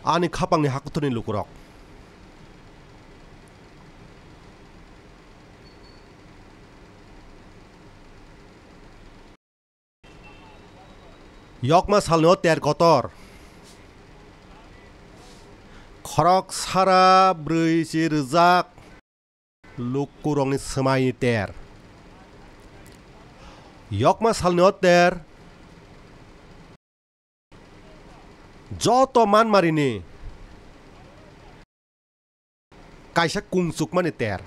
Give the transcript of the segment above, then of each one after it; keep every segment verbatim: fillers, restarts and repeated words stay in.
Ani khapangni hakutorni lukurok. Yokma salni o ter kotor. Khorok sara brwi chi rwjak lukurokni swmaini ter. Yokma salni o ter joto manmarini kaisa kungchukmani ter.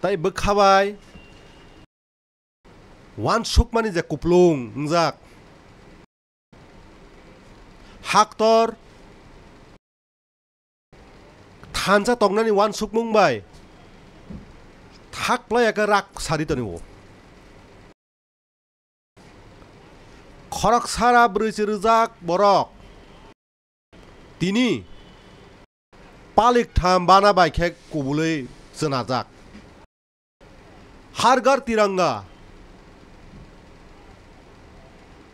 Tai bwkha bai uansukmani je kuplung wngjak. Haktor thansa tongnani uansukmung bai thak plai ya khe rak sari tonio. Khorok sara brwi chi rwjak borok tini palik tham bana bai khe kubulwi chwnajak. Har Ghar Tiranga,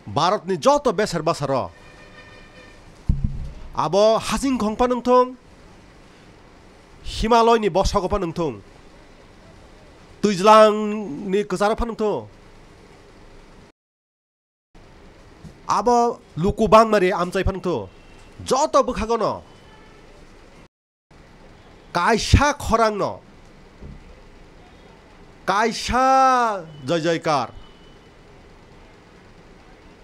Bharatni joto beser basaro, abo hasing khongpha nungthung, Himalayani bosogopha nungthung, twijlangni kwcharo pha nungthung, abo luku bangmari amchai pha nungthung, joto bwkhagono kaisa khorangno, kaisa jai jaikar,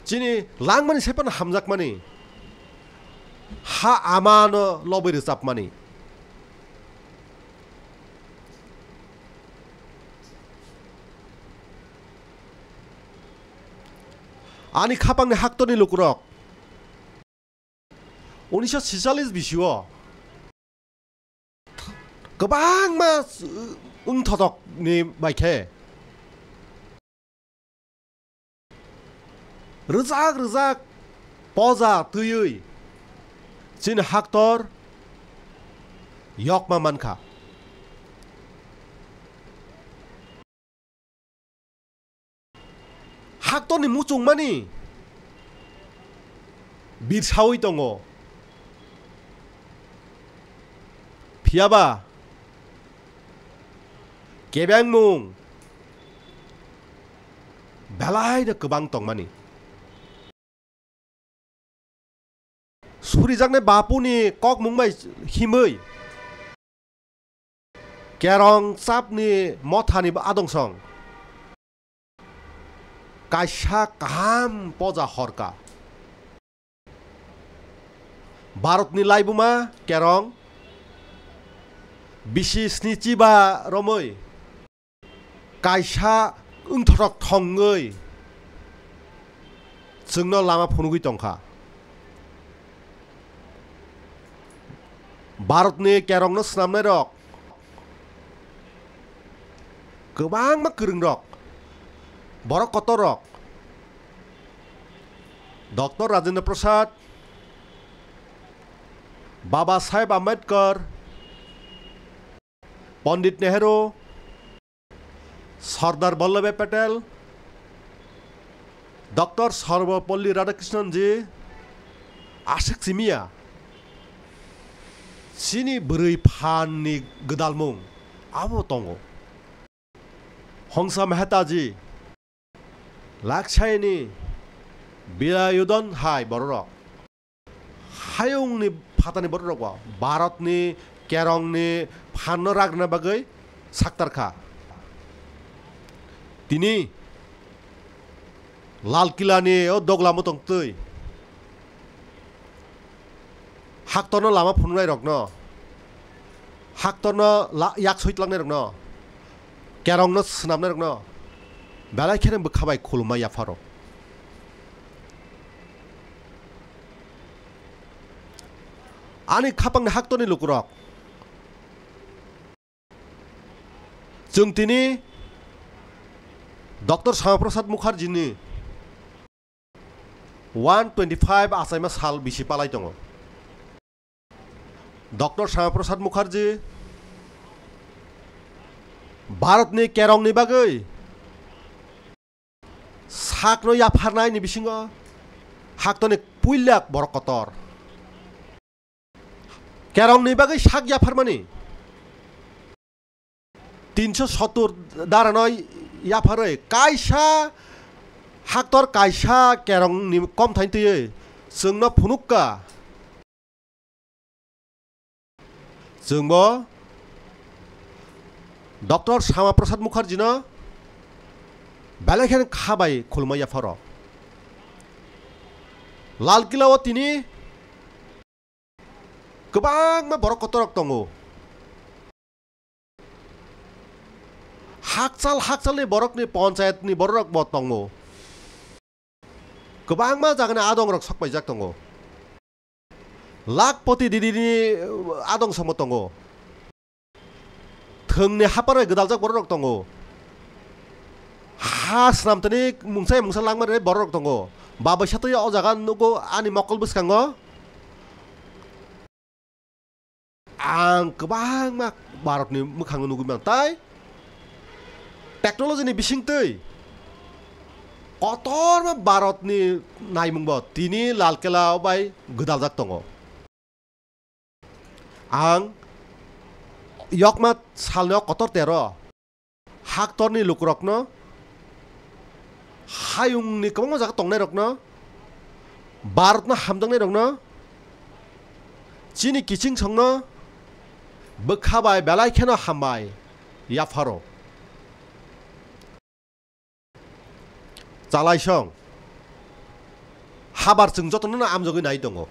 chini langmani sephano hamjakmani, ha amano lobwi rwchapmani. Ani khapangni haktorni lukurok unisho sichalis bisio kwbangma wngthotokni bai khe rwjak rwjak poja twiwi chini haktor yokma mankha. Haktorni muchungmani birsawi tongo. Phiyaba kebengmung belai no kwbang tongmani. Surijaknai bapuni kokmung bai himwi Kerong chapni mothani adongsong kaisa kaham poja horka. Bharatni laibuma Kerong bisi snichi ba romwi kaisa wngthorok thongwi chwngno lama phunugwi tongkha. Bharatni Kerongno swnamnairok kwbangma kwrwngrok, borok kotorrok, Doctor Rajendra Prasad, Baba Saheb Ambedkar, Pandit Nehru, Sardar Vallabhbhai Patel, Doctor Sarvepalli Radhakrishnan ji, aswk simiya chini bwrwi phanni gwdalmung abo tongo. Hongsa Mehta ji, Lakshayani, Bilayudon hai bororok. Hayungni phatani bororokbo Bharatni Kerongni phanno ragrwna bagwi saktarkha. Tini Lal Kilani o dogla motong twi haktorno lama phunuknairokno, haktorno la-, yak soi twlangnairokno, Kerongno swnamnairokno belai kheno bwkha bai khulumma yapharo. Ani khapangni haktorni lukurok, chwng tini Doctor Shyama Prasad Mukherjee ni one twenty five achaima sal bisi palai tongo. Doctor Shyama Prasad Mukherjee Bharatni Kerongni bagwi sakno yapharnaini bisingo, haktorni puilak borok kotor. Kerongni bagwi sak yapharmani. Tinsho sottur darano yapharwi kaisa haktor kaisa kerongni komthaini twiwi chwngno phunukka. Chwngbo Doctor Sama Prasad Mukherjino belai kheno kha bai khulumma yapharo. Lal Kila o tini kwbangma borok kotorrok tongo. Hakchal hakchalni borokni, ponchayatni bororokbo tongo. Kwbangma jagani adongrok sokpaijak tongo. Lakhpoti didini adong samo tongo. Thwngni haphar bai gwdaljak bororok tongo. Ha swnamtani mungsa mungsa langma rwnai bororok tongo. Babai satwi o jaga nugo ani mokol bwskango. Ang kwbangma Bharatni mwkhango nugwi man, tai technologyni bisingtwi kotorma Bharatni naimungbo tini Lal Kela bai gwdaljak tongo. Ang yokma salni o kotor tero haktorni lukurokno, hayungni kwbangma jaga tongnairokno, Bharatno hamjaknairokno, chini kiching songno bwkha bai belai kheno hambai yapharo. Chalaisong, habar chwng jotono amjogwi nai tongo.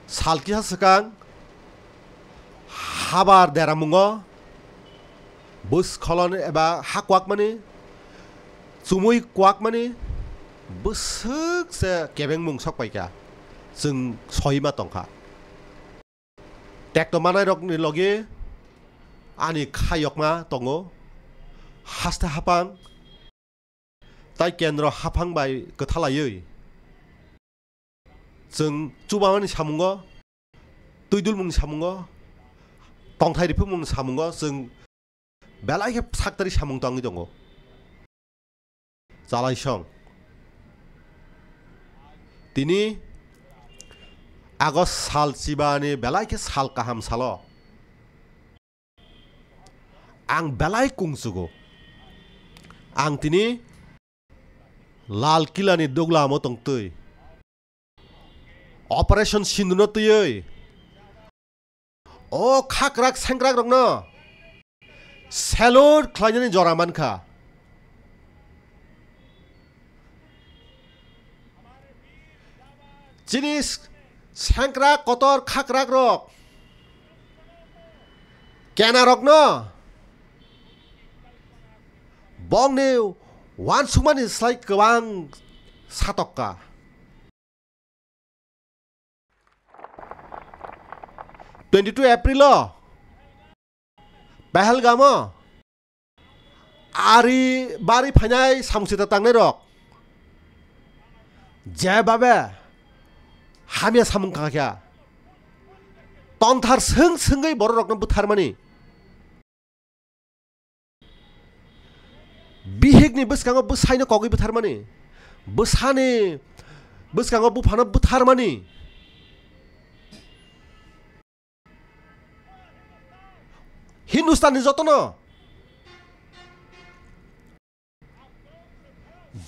Sal kisa swkang habar deramungo bwskholon eba ha kwakmani, chumui kwakmani bwswk se kebengmung sokpaikha, chwng soima tongkha. Tekto manairokni logi ani khayokma tongo, haste haphang tai kendro haphang bai kwthalaiwi chwng chubamani samungo, twidulmungni samungo, tongthai riphimungni samungo chwng belai khe saktari samung tangwi tongo. Chalaisong. Tini August sal chibani belai khe sal kaham salo. Ang belai kungchugo. Ang tini Lal Kilani doglamo tongtwi Operation Sinduno twiwi o khakrak sengkrakrokno salute khlainani jora mankha. Chini sengkrak kotor khakrakrok kenarokno bongni uansukmani slai kwbang satokka. Twenty two April o Pahalgam o ari bari phainai samung sita tangnai rok jebabe hamya samung kha kha tongthar swng swngwi borok rokno butharmani. Bihikni bwskango bwsaino kogwi butharmani, bwsani bwskango buphano butharmani. Hindustanni jotono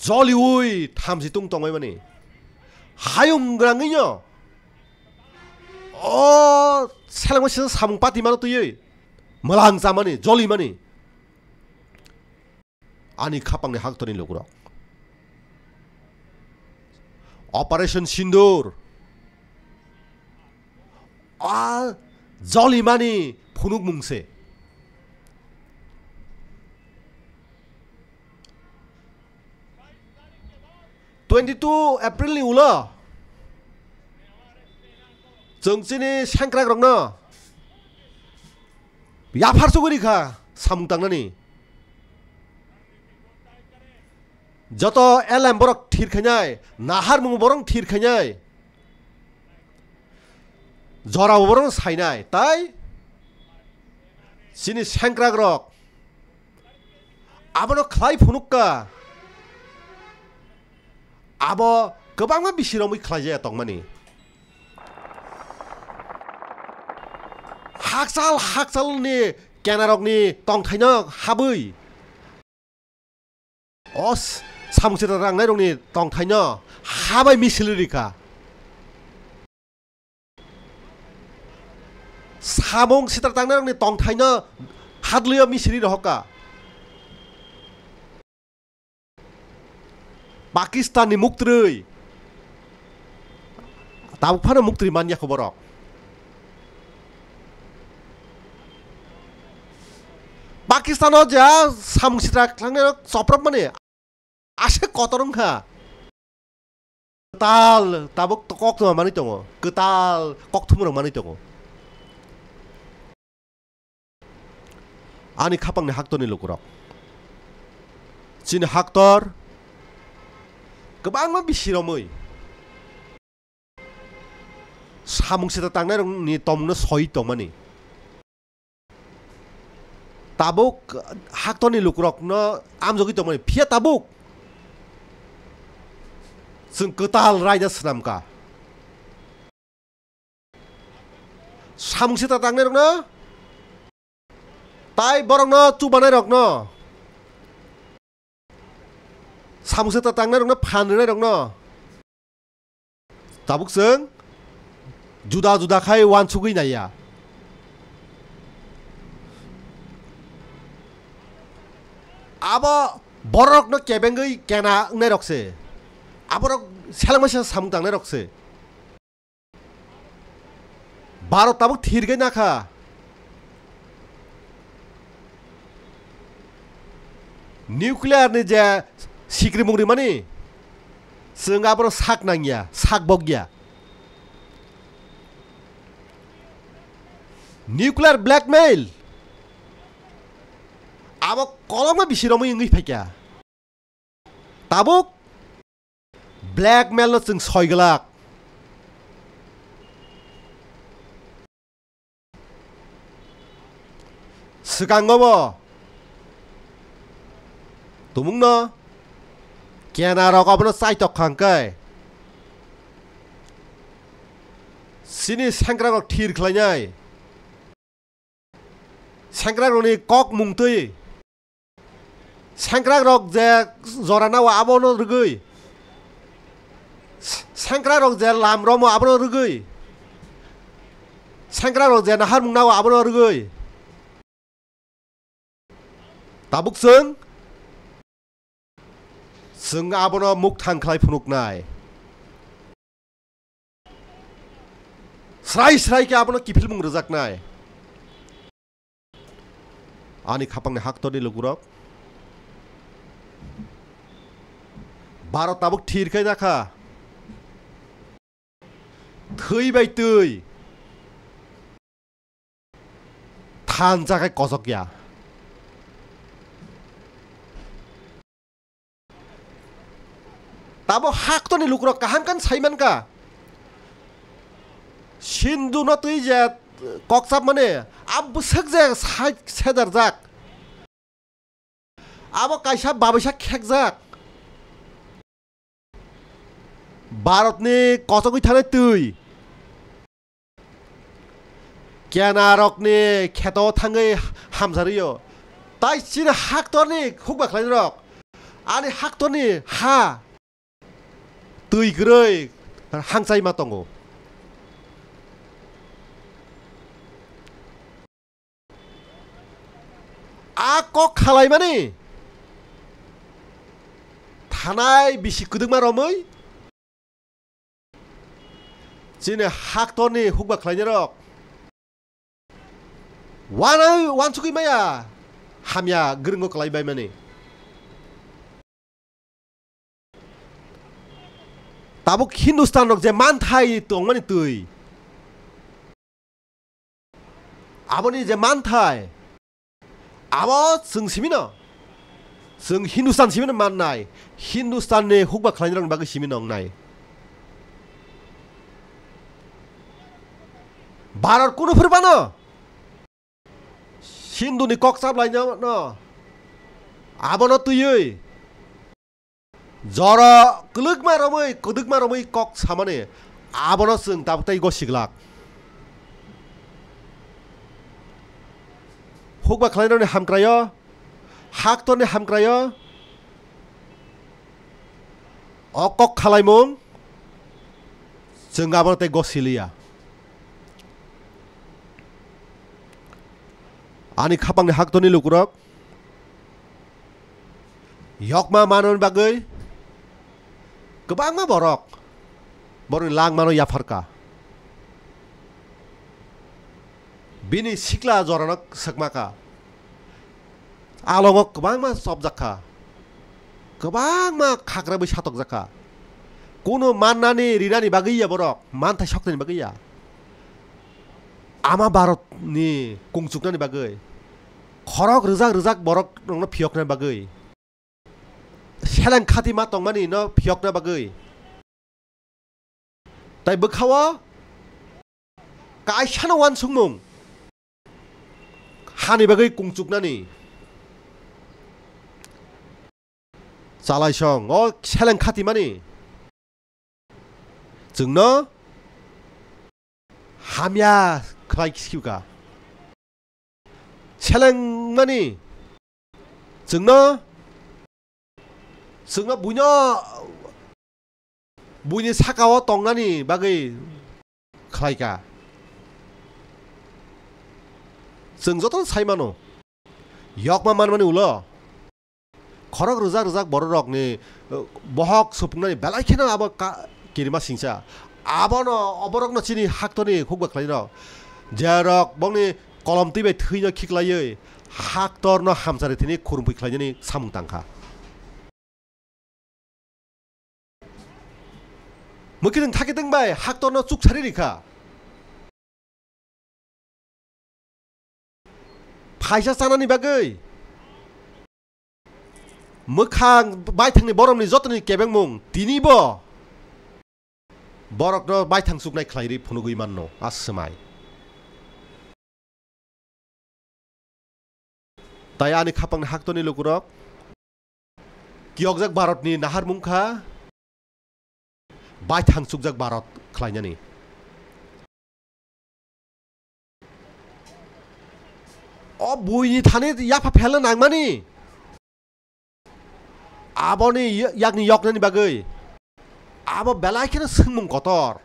joliui thamchi tung tongwi mani. Hayung grangwino o selengma sisa samung pati mano twiwi mwlang chamani, jolimani. Ani khapangni haktorni lukurok. Operation Sindur. A jolimani phunukmung se. Twenty two April ni ulo chwng chini sengkrakrokno yaphar sugwi rikha samung tangnani. Joto elem borok thir khainai, naharmung borok thir khainai, jorao borok sainai, tai chini sengkrakrok abono khlai phunukka. Abo kwbangma bisi romwi khlaijaya tongmani. Hakchal hakchalni kenarokni tongthaino habwi. O s-, samung sitra tangnairokni tongthaino habai misil rikha. Samung sitra tangnairokni tongthaino hadlwio misil ri rohorkha. Pakistanni muktrwi. Tabuk phano muktrwi manya kho borok. Pakistano ja samung sitra khlangnairok chopropmani aswk kotor wngkha. Kwtal tabuk to kok tongma manwi tongo. Kwtal kok thumrok manwi tongo. Ani khapangni haktorni lukurok. Chini haktor kwbangma bisi romwi samung sitra tangnairokni tongmungno soi tongmani. Tabuk haktorni lukurokno amjogwi tongmani. Phiya tabuk chwng kwtal raida swnamkha. Samung sitra tangnairokno, tai borokno chubanairokno, samung sitra tangnairokno, phan rwnairokno tabuk chwng juda juda khai uansugwi naiya. Abo borokno kebengwi kena wngnairok se. Aborok selengma se samung tangnairok se. Bharat tabuk thir khe nakha. Nuclear ni je sikrimung rimani, chwng abono sak nangya, sak bokya. Nuclear blackmail, abo kolokma bisi romwi wngwi phaikha. Tabuk blackmail no chwng soi glak. Swkango bo tumungno kena rok abono chaitok khangkhe chini sengkrak rok thir khlainai. Sengkrakrokni kok mungtwi, sengkrakrok je jora nao abono rwgwi, sengkrakrok je lam romo abono rwgwi, sengkrakrok je naharmung nao abono rwgwi. Tabuk chwng Chwng abono mukthang khlai phunuknai. Srai srai khe abono kiphilmung rwjaknai. Ani khapangni haktorni lukurok. Bharat tabuk thir khe jakha. Thwi bai twi. Thansa khe kosok ya. Tabo haktorni lukurok kaham khe sai mankha. Sindhu no twi je kokchap mani, a bwswk je sai sedarjak. Abo kaisa babaisa khekjak. Bharatni kochogwi thanai twi. Kenarokni kheto thangwi hamsarwio. Tai chini haktorni hukba khlairok. Ani haktorni ha. Twi kwrwi hangchai ma tongo. A kok khalaimani thanai bisi kwdwkma romwi chini haktorni hukba khlainairok. Wana-, wansugwi maya hamya gwrwngo kwlai baimani. Tabuk Hindustan rok je manthai tongmani twi. Aboni je manthai. Abo chwng simino. Chwng Hindustan simino mannai. Hindustan ni hukba khlainai rokni bagwi simino wngnai. Bharat kunu phuru bano. Sindhu ni kok chap laina no. Abono twiwi. Jora kwlwkma romwi, kwdwkma romwi kok samani, abono chwng tabuk tei gosiglak. Hukba khlainani hamkraio, haktorni hamkraio, o kok khalaimung, chwng abono tei gosiliya. Ani khapangni haktorni lukurok, yokma manwi bagwi kwbangma borok borokni langmano yapharka. Bini sikla jorano swkmaka. Alongo kwbangma chopjakha. Kwbangma khakrabwi satokjakha. Kuno mannani rinani bagwi ya borok, manthai soknani bagwi ya. Ama Bharatni kungchuknani bagwi, khorok rwjak rwjak borok rokno phiyokna bagwi, seleng khati ma tongmani no phiyokna bagwi, tai bwkhao kaisano uansukmung hani bagwi kungchuknani. Chalaisong o seleng khatimani chwngno hamya khlai khiuka. Selengmani chwngno, chwngno buino, buini sakao tongnani bagwi khlaika. Chwng jotono sai mano, yokma manmani ulo khorok rwjak rwjak bororokni, uh, bohok supuknani belai kheno abo ka-, kirima singcha. Abono, oborokno chini haktorni hukba khlainirok, jerok bongni kolom twi bai thwino khiklaiwi haktorno hamchari thwini khurumphwi khlainani samung tangkha. Mwkhitwng thakitwng bai haktorno chuksari rikha. Phaisa chanani bagwi mwkhang baithangni boromni jotoni kebengmung tinibo borokno baithang chuknai khlairwi phunugwi manno, a swmai. Tai ani khapangni haktorni lukurok, kiyokjak Bharatni naharmung kha, baithang chukjak Bharat khlainani. O buini thani yapha phelna nangmani, aboni yakni yoknani bagwi abo belai kheno swngmung kotor,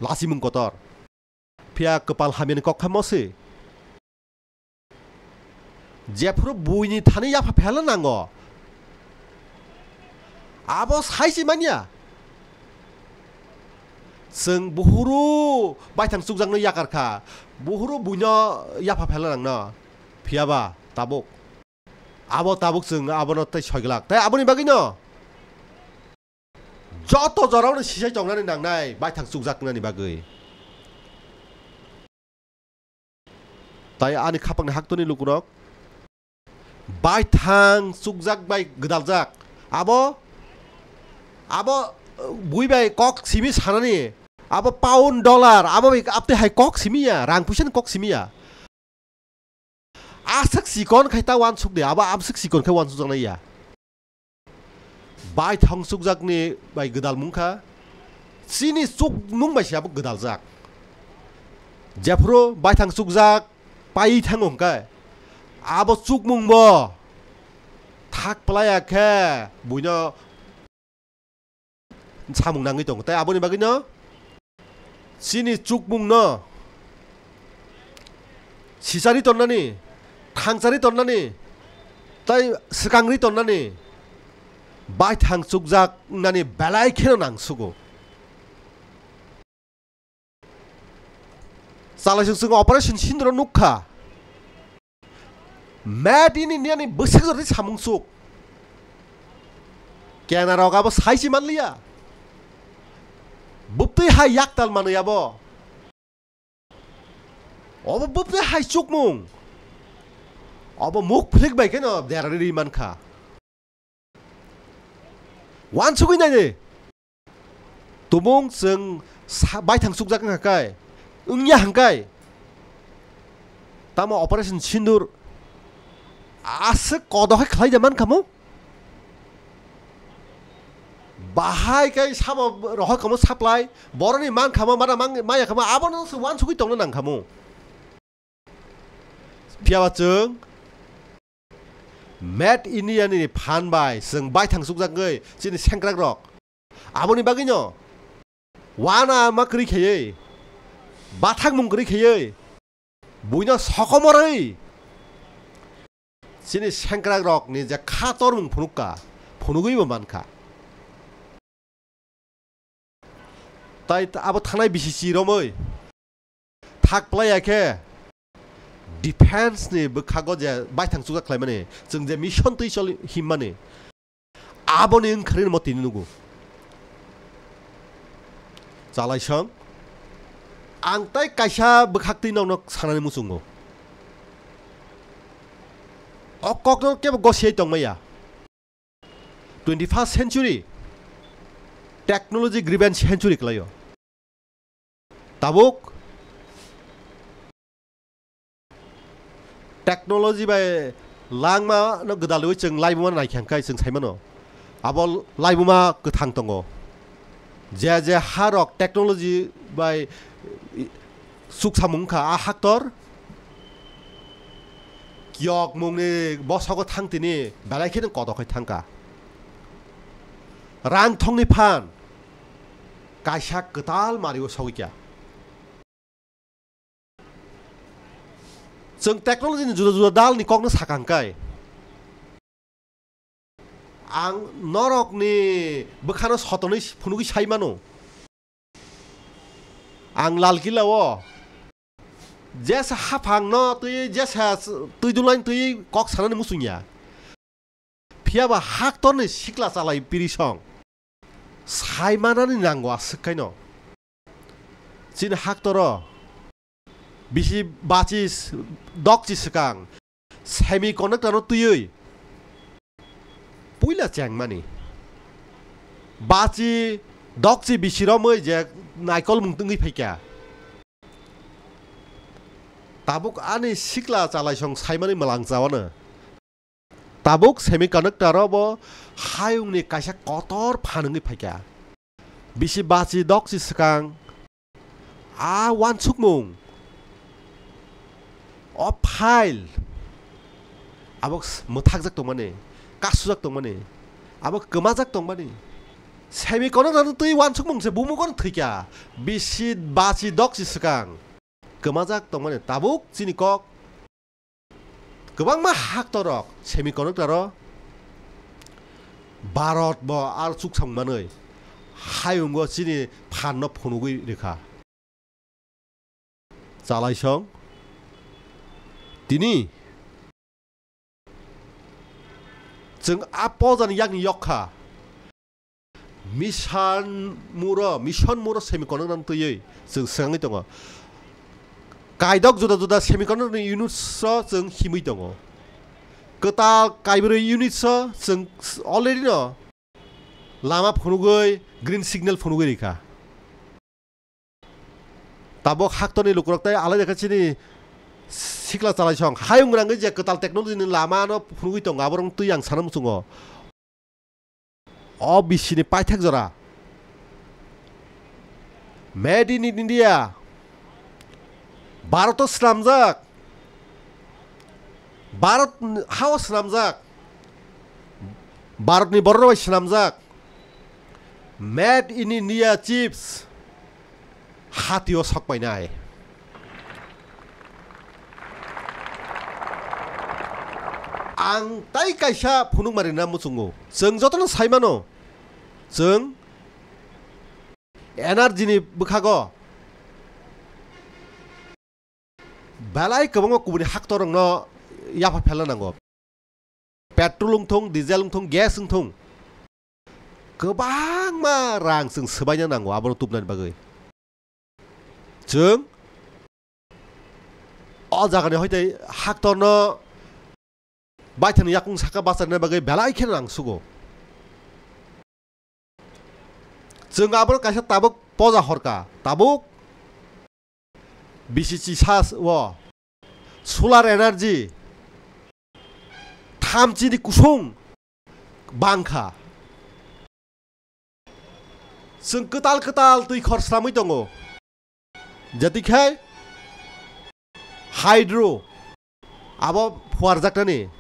lachimung kotor. Phiya kwpal hamyani kok kha mosi. Jephuru buini thani yapha phelna nango, abo saisi manya. Chwng buhuru baithang chukjakno yakar kha, buhuru buino yapha phelna nangno. Phiyaba tabuk, abo tabuk chwng abono tei soiglak. Tai aboni bagwino joto jorao no sisai tongnani nangnai baithang chukjaknani bagwi. Tai ani khapangni haktorni lukurok baithang chukjak bai gwdaljak. Abo, abo, uh, bui bai kok simi sanani. Abo pound, dollar, abo bai abtwi hai kok simi ya, rang puisa ni kok simi ya. Aswk chikon khai ta uansuk de, abo amswk chikon khai uansuk jaknai ya. Baithang chukjakni bai gwdalmung kha, chini chukmung bai se abo gwdaljak. Jephuru baithang chukjak pai thango hwnkhe, abo chukmung bo thak playa khe buino samung nangwi tongo. Tai aboni bagwino chini chukmungno sisari tonnani, thangchari tonnani, tai swkangri tonnani, baithang chukjaknani belai kheno nangsugo. Chalaisong chwng Operation Sindoor nukha. Made in India ni bwswk jorni samung chuk. Kenarok abo saisi manliya. Bwtwi hai yaktal manwi abo. Obo bwtwi hai chukmung. Obo muk phlik bai kheno derari ri mankha. Wansugwi nai de. Tumung chwng sa-, baithang chukjak wngkha kai, wngya hwnkhe. Tamo Operation Sindoor aswk kodo hai khlai da mankha mo? Bahai khe sabo rohor kamo supply, boroni man khamo, mana mang-, maya khamo, abono se wansugwi tongna nang khamo. Phiya ba chwng Made India ni phan bai chwng baithang chukjagwi chini sengkrak rok. Aboni bagwino wana ma kwrwi khaiwi, bathakmung kwrwi khaiwi, buino sokomorwi chini sengkrak rokni je kha tormung phunukka, phunugwibo mankha. Tai t-, abo thanai B C C romwi thak plaiya khe defense ni bwkhago je baithang chukjak khlaimani, chwng je mission twi choli himmani, aboni wngkharino tini nugo. Chalaisong, ang tai kaisa bwkhak twi nokno sanani muchungo. O kokno kebo gosiai tongmaya. Twenty-first century, technology driven century kwlaio. Tabuk technology bai langma no gwdalwi chwng laibuma naikha hwnkhe chwng saimano. Abo laibuma kwthang tongo. Je je ha rok technology bai chuksamung wngkha, a haktor kiyokmungni bosogo thang tini belai kheno kodokhai thangkha. Rang thongni phan kaisa kwtal mario sogwikya. Chwng technology ni juda juda dalni kokno sakang kai. Ang norokni bwkhano sotonwi phunugwi sai mano. Ang Lal Killa o jesa haphang no twi, jesa twi dulai twi kok sanani muchungya. Phiya ba haktorni sikla chalai pirisong sai manani nango aswk kaino. Chini haktoro bisi bachi s-, dokchi swkang semiconductor no twiwi puila chengmani. Bachi dokchi bisi romwi je naikolmung tungwi phaikha. Tabuk ani sikla chalaisong saimani mwlang chawano. Tabuk semiconductor o bo hayungni kaisa kotor phan wngwi phaikha. Bisi bachi dokchi swkang a wansukmung, o file, abo s-, mwthakjak tongmani, kasujak tongmani, abo kwmajak tongmani. Semiconductor twi wansukmung se bumugo thwikha, bisi bachi dokchi swkang kwmajak tongmani. Tabuk chini kok kwbangma haktorok semiconductor o Bharat bo aro chuksong manwi hayungo chini phan no phunugwi rwkha. Chalaisong tini chwng a pojani yakni yok kha. Mission muro, mission muro semiconductor twiwi chwng swkangwi tongo. Kaidok juda juda semiconductor ni units o chwng himwi tongo. Kwtal kaibrwi units o chwng already no lama phunugwi green signal phunugwi rikha. Tabuk haktorni lukurok tei alai rikha chini sikla chalaisong. Hayung rangwi je kwtal technology ni lama no phunugwi tongo, aborok twi ang sana muchungo. O bisini paithak jora. Made in India. Bharat o swnamjak. Bharat hao swnamjak. Bharatni borok bai swnamjak. Made in India chips. Hatio sokpainai. Ang tai kaisa phunukma rina muchungo. Chwng jotono saimano. Chwng energy ni bwkhago belai kwbangma kubuni haktorokno yapha phelna nango. Petrol wngthung, diesel wngthung, gas wngthung, kwbangma rang chwng swbaina nango abono tubunani bagwi. Chwng o jagani hoite haktorno baithangni yakung saka bacharina bagwi belai kheno rang sugo. Chwng abono kaisa tabuk poja horka, tabuk bisi chisa o solar energy thamchini kusung bangkha. Chwng kwtal kwtal twi khor slamwi tongo. Jati khai hydro abo phuarjaknani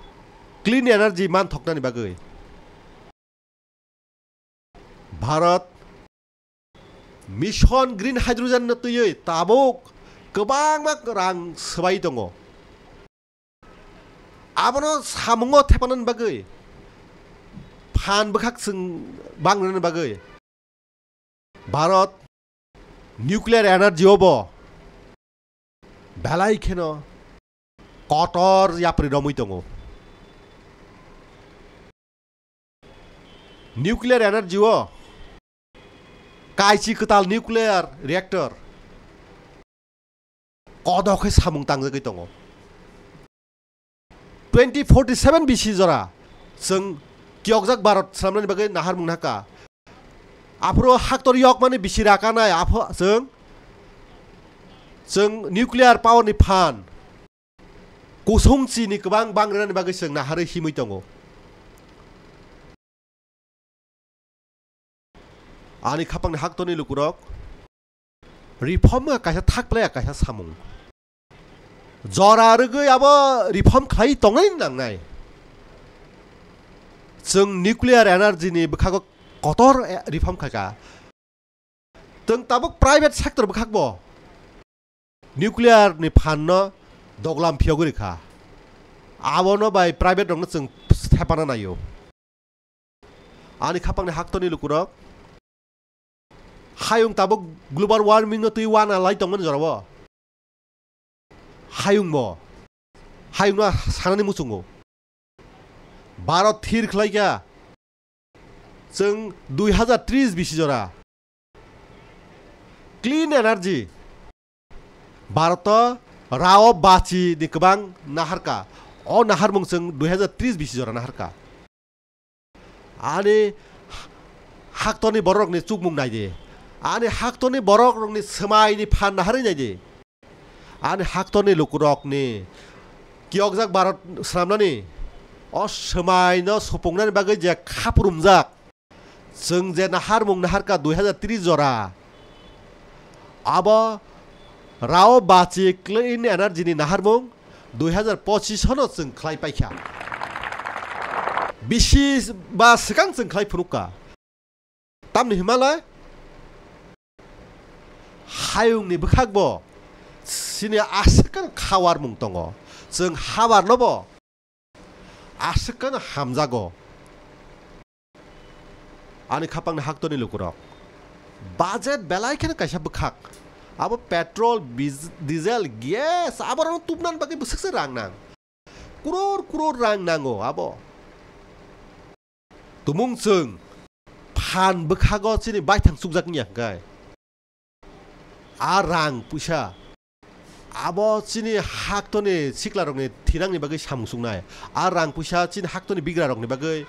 clean energy manthoknani bagwi. Bharat Mission Green Hydrogen no twiwi tabuk kwbangma rang swbai tongo. Abono samungo thepanani bagwi, phan bwkhak chwng bang rwnani bagwi Bharat nuclear energy o bo belai kheno kotor yapri romwi tongo. Nuclear energy o kaisi kwtal nuclear reactor kodok khe samung tangjagwi tongo. Twenty forty seven bisi jora chwng kiyokjak Bharat swnamnani bagwi naharmung nahaka. Aphuru haktor yokmani bisi rakanai apho chwng, chwng nuclear power ni phan kusung chini kwbang bang rwnani bagwi chwng naharwi himwi tongo. Ani khapangni haktorni lukurok, reform wngkha kaisa thak playa kaisa samung. Jora rwgwi abo reform khlai tongnani nangnai. Chwng nuclear energy ni bwkhago kotor, eh, reform khaikha. Chwng tabuk private sector bwkhakbo nuclear ni phan no doglam phiyogwi rwkha. Abono bai private rokno chwng thepana naio. Ani khapangni haktorni lukurok, hayung tabuk global warming no twi wana lai tongmani jorao. Hayungbo, hayungno sanani muchungo. Bharat thir khlaikha, chwng dui hazar tris bisi jora clean energy Bharato rao bachi ni kwbang naharka. O naharmung chwng dui hazar tris bisi jora naharka. Ani haktorni bororokni chukmung naidi. Ani haktorni bororokni swmaini phan naharwi naidi. Ani haktorni lukurokni kiyokjak Bharat swnamnani o swmaino supungnani bagwi je khapurumjak. Chwng je naharmung naharka dui hazar tris jora, abo rao bachi clean energy ni naharmung dui hazar pochis no chwng khlai paikha. Bisi ba swkang chwng khlai phunukka. Tamni hwnmalai hayungni bwkhakbo chini aswk khawarmung tongo. Chwng habarnobo aswk khe no hamjago. Ani khapangni haktorni lukurok, budget belai kheno kaisa bwkhak. Abo petrol, biz-, diesel, gas, aborokno tubnani bagwi bwswk se rang nang. Crore crore rang nango abo. Tumung chwng phan bwkhago chini baithang chukjak wngya hwnkhe. A rang puisa abo chini haktoni siklarokni thinangni bagwi samung chuknai. A rang puisa chini haktoni bigrarokni bagwi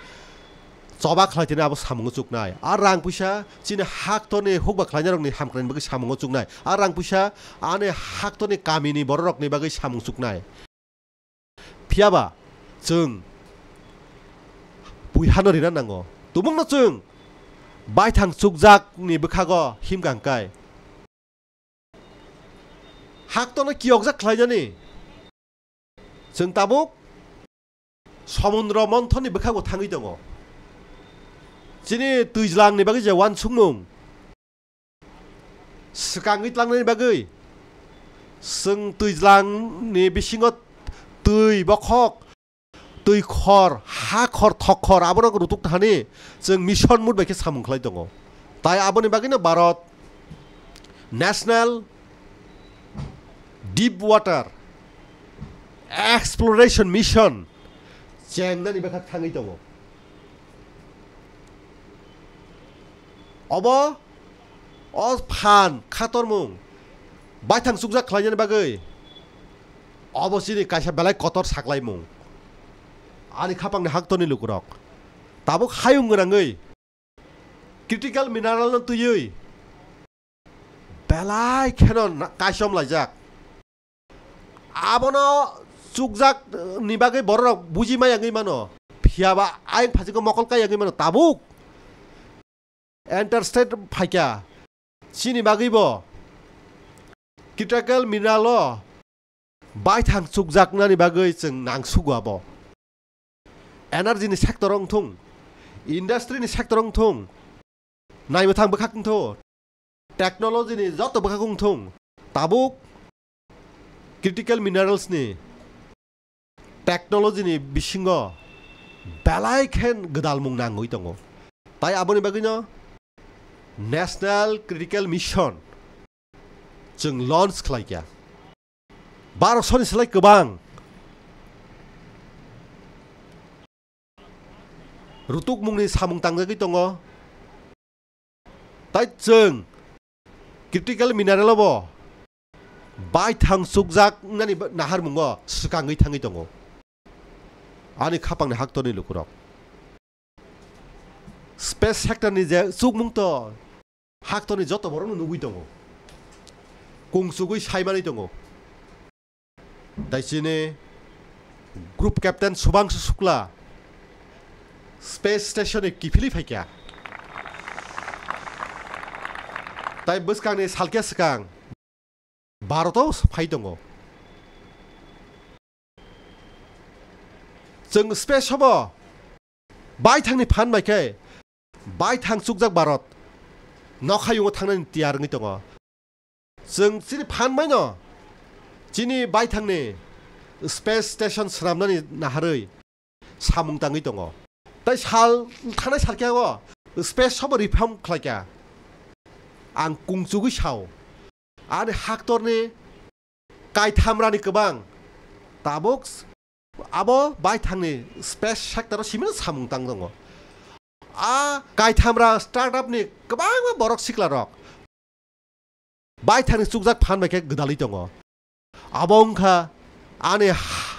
choba khlai tini abo samungo chuknai. A rang puisa chini haktoni hukba khlainarokni hamkraini bagwi samungo chuknai. A rang puisa ani haktoni kamini bororokni bagwi samung chuknai. Phiyaba chwng puihano rina nango. Tumungno chwng baithang chukjakni bwkhago himkha hwnkhe haktorno kiyokjak khlainani chwng tabuk somudro monthonni bwkhago thangwi tongo. Chini twijlangni bagwi je uansukmung swkangwi tlangnani bagwi chwng twijlangni bisingo twi bokhok, twi khor, ha khor, thok khor abono rutuk thani chwng mission mode bai khe samung khlai tongo. Tai aboni bagwino Bharat National Deep Water Exploration Mission chengnani bwkha thangwi tongo. Obo o phan khatormung baithang chukjak khlainani bagwi obo chini kaisa belai kotor saklaimung. Ani khapangni haktorni lukurok tabuk hayung gwnangwi critical mineral no twiwi belai kheno na-, kaichom laijak. Abono chukjak ni bagwi bororok buji maya wngwi mano. Phiyaba ayang phajikgo mokol kaya wngwi mano. Tabuk interstate phaikha, chini bagwi bo critical mineral o baithang chukjaknani bagwi chwng nangsugo abo. Energy ni sector wng thung, industry ni sector wng thung, naimwthang bwkhak wng thung, technology ni joto bwkhak wng thung, tabuk critical minerals ni technology ni bisingo belai khe gwdalmung nangwi tongo. Tai aboni bagwino National Critical Mission chwng launch khlaikha. Baro soni slai kwbang rutukmungni samung tangjagwi tongo. Tai chwng critical mineral o bo baithang chukjak wngnani naharmungo swkangwi thangwi tongo ani khapangni haktorni lukurok. Space sector ni je chukmung to haktorni joto borokno nugwi tongo, kungsugwi saimani tongo. Tai chini group captain Subhangshu Shukla space station ni kiphilwi phaikha. Tai bwskangni salkhe swkang Bharat o phai tongo. Chwng space o bo baithangni phan bai khe baithang chukjak Bharat nokhayungo thangnani tiyar wngwi tongo. Chwng chini phan bai no chini baithangni space station swnamnani naharwi samung tangwi tongo. Tai sal thanai salkhe o space sobo reform khlaikha. Ang kungsugwi sao, ani haktorni kaithamrani kwbang tabuk abo baithangni space sector o simino samung tang tongo. A kaithamra startup ni kwbangma borok siklarok baithangni chukjak phan bai khe gwdalwi tongo. Abo wngkha ani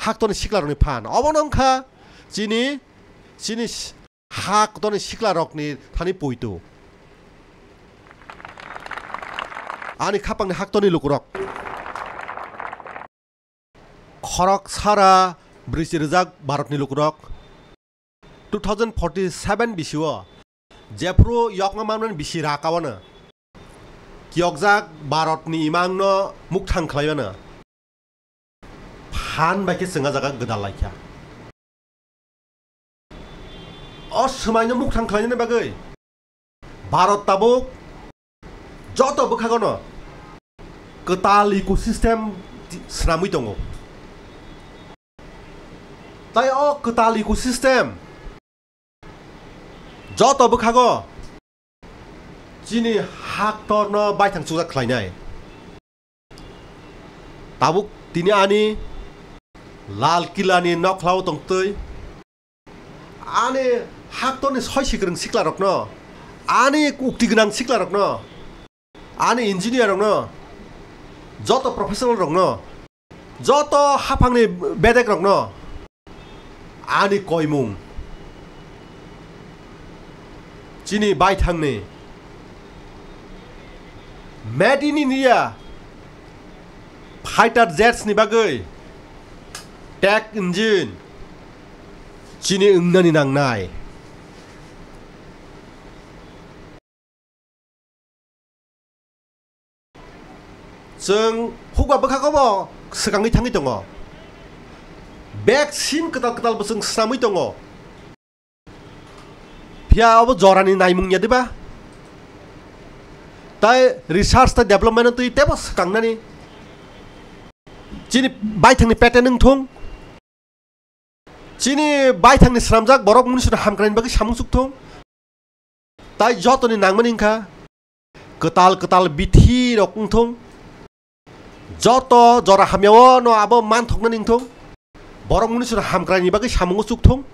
haktorni siklarokni phan. Obono wngkha chini, chini s-, haktorni siklarokni thani poito. Ani khapangni haktorni lukurok. Khorok sara brwichi rwjak Bharatni lukurok. Two thousand forty-seven bisio jephru yokna manmani bisi rakawano kiyokjak Bharatni imangno mukthang khlaiwano phan bai khe chwng a jaga gwdal laikha. O swmaino mukthang khlainani bagwi Bharat tabuk joto bwkhagono kwtal ecosystem swnamwi tongo. Tai o kwtal ecosystem joto bwkhago chini haktorno baithang chukjak khlainai. Tabuk tini ani Lal Kilani nokhlao tongtwi ani haktorni soi sikwrwng siklarokno, ani ukti gwnang siklarokno, ani engineer rokno, joto professional rokno, joto haphangni bedek rokno ani koimung chini baithangni Made in India fighter jets ni bagwi tech engine chini wngnani nangnai. Chwng hukba bwkhago bo swkangwi thangwi tongo. Bag sim kwtal kwtal bo chwng swnamwi tongo. Phiya obo jorani naimung ya diba? Tai research tai development twi tebo swkangnani. Chini baithangni pattern wng thung. Chini baithangni swnamjak borok munisino hamkraini bagwi samung chukthung. Tai jotoni nangmani wngkha kwtal kwtal bithi rok wngthung. Joto jora hamyao no abo manthoknani wngthung. Borok munisino hamkraini bagwi samungo chukthung.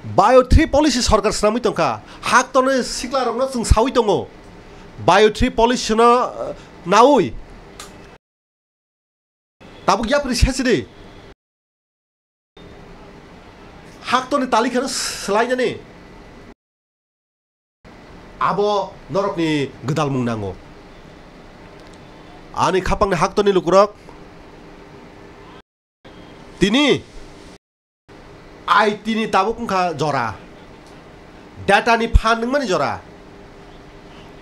Bio three policy sorkar swnamwi tongkha. Haktorni siklarokno chwng sawi tongo. Bio three policy no, eh, nawi. Tabuk yapri sesidi. Haktorni talikhano swlainani. Abo norokni gwdalmung nango. Ani khapangni haktorni lukurok. Tini I T ni tabuk wngkha jora. Data ni phan wngmani jora.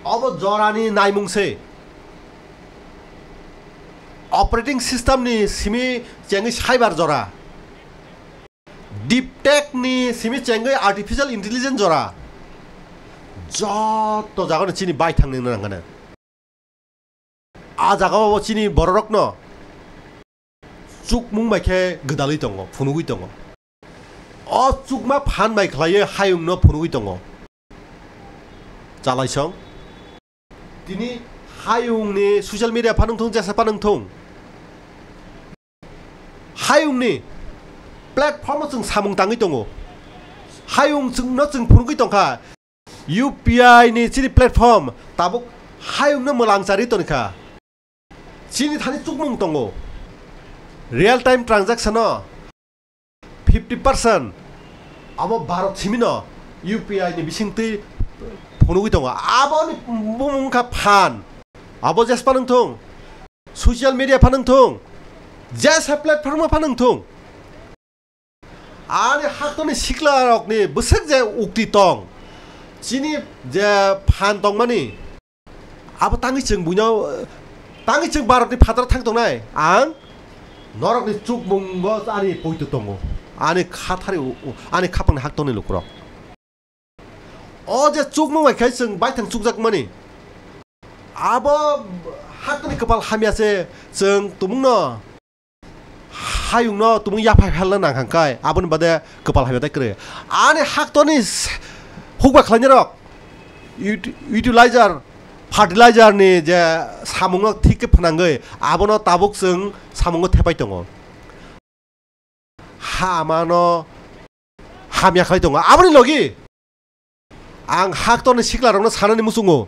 Obo jorani naimung se. Operating system ni simi chengwi cyber jora. Deep tech ni simi chengwi artificial intelligence jora. Joto jagano chini baithang ni nangkhe. A jagao chini bororokno chukmung bai khe gwdalwi tongo, phunugwi tongo. O chukma phan bai khlaiwi hayungno phunugwi tongo. Chalaisong. Tini hayungni social media phanwng thung, jesa phanwng thung. Hayungni platform o chwng samung tangwi tongo. Hayung chwngno chwng phunugwi tongkha. U P I ni chini platform tabuk hayungno mwlang charwi tongkha. Chini thani chukmung tongo. Real time transaction o fifty percent abo Bharat simino U P I ni bisingtwi phunugwi tongo. Aboni bumung wngkha phan. Abo jespa nung thung, social media phan wng thung, jesa platform o phan wng thung. Ani haktorni siklarokni bwswk je ukti tong, chini je phan tongmani, abo tangwi chwng buino, tangwi chwng Bharatni phataro thang tongnai. Ang norokni chukmungo ani poito tongo, ani khathari, ani khapangni haktorni lukurok. O je chukmung bai khai chwng baithang chukjakmani, abo haktorni kwpal hamya se chwng tumungno hayungno tumung yaphai phelna nang kha kai, aboni bade kwpal hamya tai kwrwi. Ani haktorni s-, hukba khlainai rok ut-, utilizer, fertilizer ni je samungno thik khe phnangwi abono tabuk chwng samungo thepai tongo. Ha amano hamya khlai tongo. Aboni logi ang haktorni siklarokno sanani muchungo,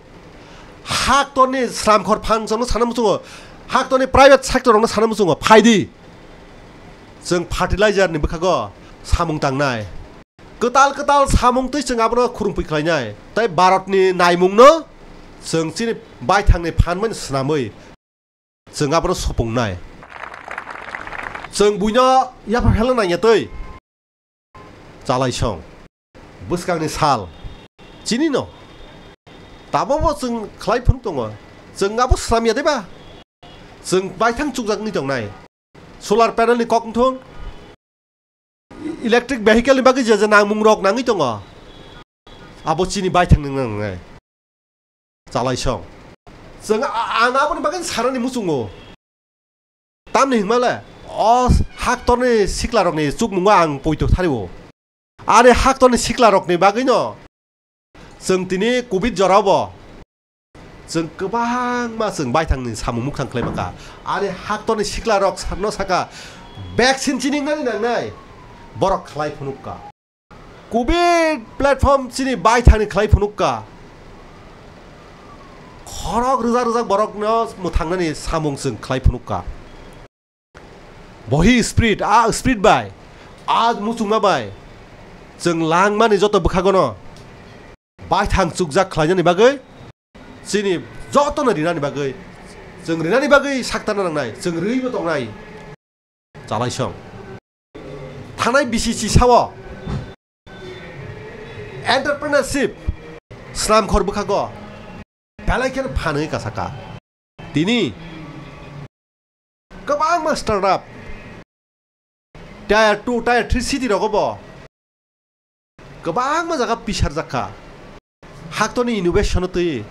haktorni sramkhor phangsongno sana muchungo, haktorni private sector rokno sana muchungo, phaidi. Chwng fertilizer ni bwkhago samung tangnai. Kwtal kwtal samung twi chwng abono khurungpui khlainai. Tai Bharatni naimungno chwng chini baithangni phanmani swnamwi chwng abono sopungnai. Chwng buino yapha phelna nangya twi. Chalaisong. Bwskangni sal. Chinino. Tabobo chwng khlai phunuk tongo. Chwng abo swnamya deba? Chwng baithang chukjakni tongnai. Solar panel ni kok wngthung. Electric vehicle ni bagwi je je nangmung rok nangwi tongo, abo chini baithang ni nangnai. Chalaisong. Chwng a-, ang aboni bagwi sanani muchungo. Tamni hinmale o haktorni siklarokni chukmungo ang poito thario. Ani haktorni siklarokni bagwino chwng tini covid jorao bo chwng kwbangma chwng baithangni samung mukthang khlai maka. Ani haktorni siklarok sa-, no saka vaccine chiningnani nangnai, borok khlai phunukka. Covid platform chini baithangni khlai phunukka. Khorok rwjak rwjak borokno mwthangnani samung chwng khlai phunukka. Bohi spirit, a spirit bai, a muchungma bai, chwng langmani joto bwkhagono baithang chukjak khlainani bagwi, chini jotono rinani bagwi, chwng rinani bagwi saktarna nangnai, chwng rwibo tongnai. Chalaisong. Thanai B C C sao entrepreneurship swnamkhor bwkhago belai kheno phanwi kasaka. Tini kwbangma startup tier two, tier three city rogo bo kwbangma jaga pisarjak kha. Haktorni innovation twi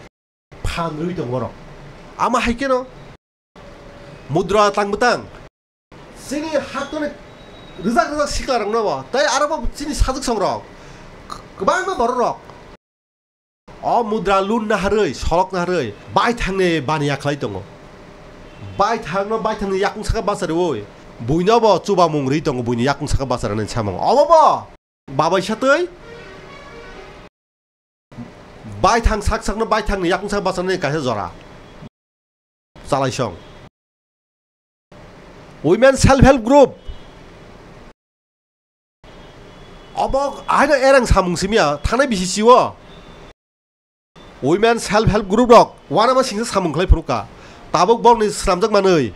phan rwi tongo borok. Ama hai kheno mudra tang bwtang chini haktorni rwjak rwjak siklarokno bo tei aro bo chini sajwk songrok kwbangma bororok o mudra lun naharwi, solok naharwi, baithangni baniya khlai tongo. Baithangno, baithangni yakung saka bachariwi, buino bo chubamung rwi tongo, buini yakung saka bacharani samung. Obo bo babaisa twi baithang sak sakno baithangni yakung saka bacharani kaisa jora. Chalaisong. Women self help group. Obo ahaino erang samung simya thanai B C C o. Women self help group rok wanama singsa samung khlai phunukha. Tabuk borokni swnamjak manwi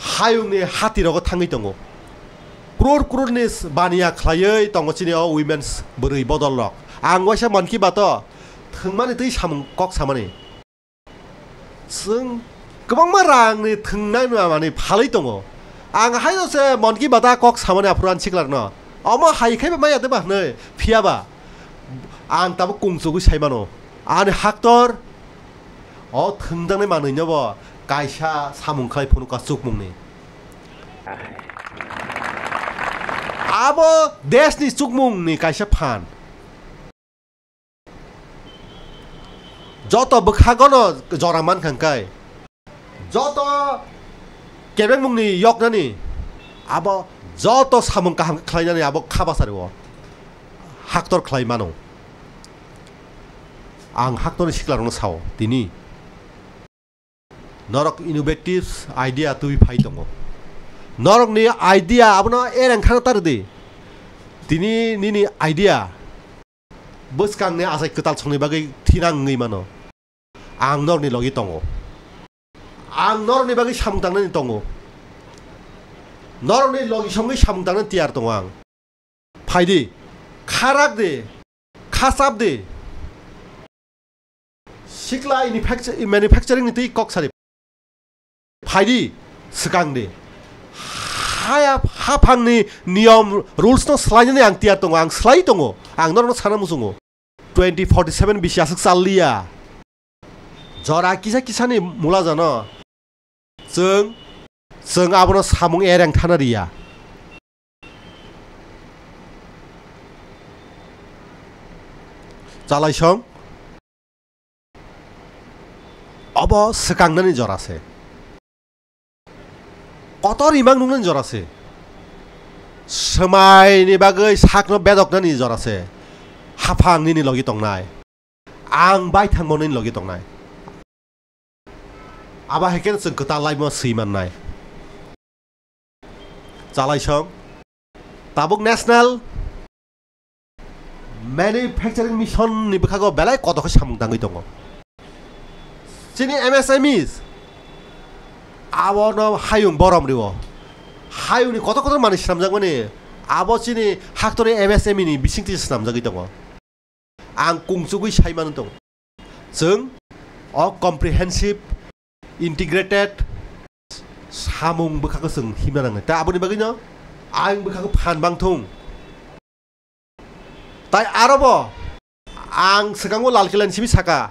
hayungni hati rogo thangwi tongo. Crore crore ni s-, baniya khlaiwi tongo chini o women's bwrwi bodol rok. Ang waisa Mann Ki Baat o thwngmani twi samung kok samani. Chwng kwbangma rangni thwngnai manwi phalwi tongo. Ang haino se Mon Ki Baat-o kok samani aphuru ani siklarno. Omo hai khe ba maya de ba hwnwi, phiya ba ang tabuk kungsugwi sai mano. Ani haktor o thwngjaknai manwino bo kaisa samung khlai phunukha chukmungni. Abo deshni chukmungni kaisa phan. Joto bwkhagono jora mankha hwnkhe, joto kebengmungni yoknani, abo joto samung kaham khlainani abo kha basario haktor khlai mano. Ang haktorni siklarokno sao, tini norok innovative idea twi phai tongo. Norokni idea abono ereng khana tar di. Tini nini idea bwskangni achai kwtal songni bagwi thinang wngwi mano. Ang norokni logi tongo. Ang norokni bagwi samung tangnani tongo. Norokni logi songwi samung tangnani tiyar tongo ang. Phaidi, kharak di, khachap di. Sikla ini factu-, manufacturing ni twi kok sari. Phaidi, swkang di. Haya, haphangni niyom rules no swlainani ang tiyar tongo, ang swlai tongo, ang norokno sana muchungo. Twenty forty seven bisi aswk chal liya. Jora kisa kisani mula jano. Chwng, chwng abono samung ereng thana riya. Chalaisong. Obo swkangnani jora se. Kotor imang nungnani jora se. Swmaini bagwi sakno bedoknani jora se. Haphang nini logi tongnai. Ang baithang bo nini logi tongnai. Abo hai khe chwng kwtal laimano swi mannai. Chalaisong. Tabuk National Manufacturing Mission ni bwkhago belai kotor khe samung tangwi tongo. Chini M S M Es abono hayung borom rio. Hayungni kotor kotor manwi swnamjakmani abo chini haktorni M S M E ni bisingtwi swnamjagwi tongo. Ang kungsugwi sai mano tongo. Chwng o comprehensive, integrated samung bwkhago chwng himna nangnai. Tei aboni bagwino ang bwkhago phan bangthung. Tai arobo ang swkango Lal Kilani simi saka,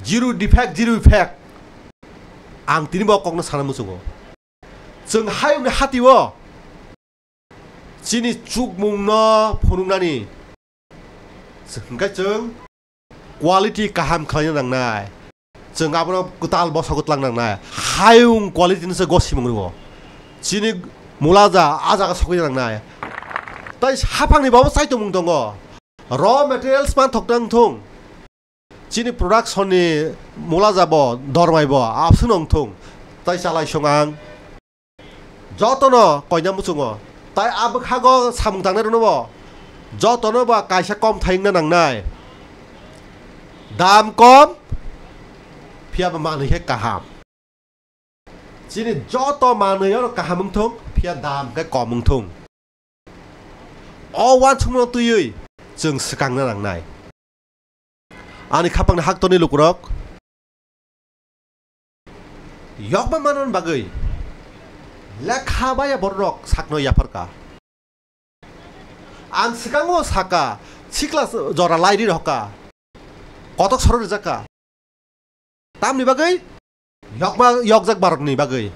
"Zero defect, zero effect." Ang tini bo kokno sana muchungo. Chwng hayungni hatio chini chukmungno phunuknani hwnkhe chwng quality kaham khlaina nangnai. Chwng abono kwtal bosok twlang nangnai. Hayung quality ni se gosimung rwo. Chini mulaja a jaga sokwi nangnai. Tai haphangni bo chai tongmung tongo. Raw materials man thok nang thung. Chini production ni mulaja bo dormai bo abswk nong thung. Tai chalaisong ang. Jotono koina muchungo. Tai a bwkhago samung tangnai rwno bo jotono ba kaisa kom thai wngna nangnai. Dam kom, phiya ba manwi khe kaham. Chini joto manwi oro kaham wngthung, phiya dam khe kom wngthung. O uansukmano twiwi chwng swkangna nangnai. Ani khapangni haktorni lukurok yokma manna bagwi lekha baya bororok sakno yapharkha. Ang swkango saka, sikla jora lairi rokha, kotok soro rijakha. Tamni bagwi? Yokma, yokjak Bharatni bagwi.